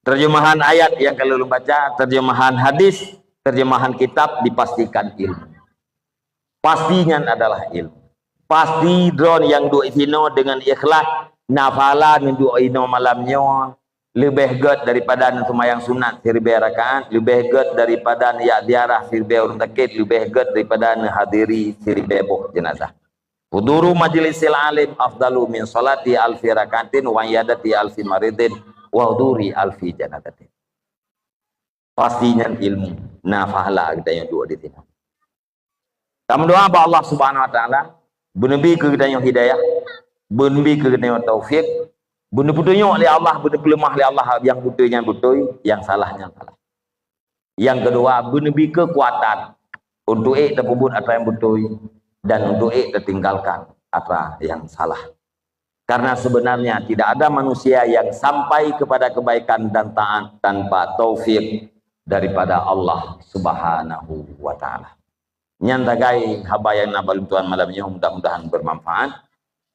Terjemahan ayat nyang ka lôn baca, terjemahan hadis, terjemahan kitab dipastikan ilmu. Pasti nyan adalah ilmu. Pasti droeneuh nyang duek sinoe deungon ikhlas, na pahala neuduek inoe malam nyoe leubeh gét daripada neuseumayang sunat siribèe rakaat, leubeh gét daripada neujak ziarah siribèe ureuëng sakét, leubeh gét daripada neuhadiri siribèe boh jeunazah. Huduru majlisil alim afdalu min salati alfi rakaatin wa iyadati alfi maridin wa huduri alfi janazatin. Pasti nyan ilmu, na pahala geutanyoe duek di sinoe. Tameudoa bak Allah Subhanahu Wa Taala, beuneubi keu geutanyoe hidayah, beuneubi keu geutanyoe taufik, beuneupeutunyok lé Allah, beuneupeuleumah lé Allah, nyang beutôi nyan beutôi, nyang salah nyan salah. Nyang keudua, beuneubi keukuatan untuk ék tapeubuet atra nyang beutôi dan untuk ék tatinggalkan atra nyang salah. Karena sebenarnya tidak ada manusia yang sampai kepada kebaikan dan taat tanpa taufik daripada Allah Subhanahu wa Taala. Nyan sagai haba nyang na bak lôn tuan malam nyoe, mudah-mudahan bermanfaat.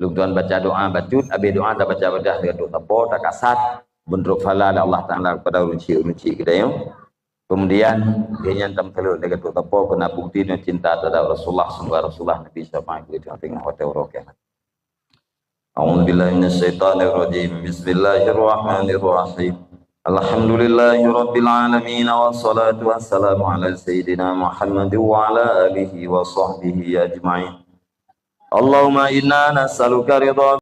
Lôn tuan baca doa bacut, habis doa tabaca badah lé geutanyoe sapo, takasat, beuntrok pahala lé Allah Taala kepada ureuëng chik-ureuëng chik geutanyoe. Kemudian, geuhnyan tameuseuleuek lé geutanyoe sapo, keu na bukti nyoe cinta terhadap Rasulullah, sungguh Rasulullah Nabi syafaat geutanyoe teungoh watèe uroe kiamat. A'udzubillahi minasyaitonirrajim. Bismillahirrahmanirrahim. Alhamdulillahirabbil alamin, wassalatu wassalamu ala sayyidina Muhammad wa ala alihi wa sahbihi ajma'in. Allahumma inna nas'aluka ridha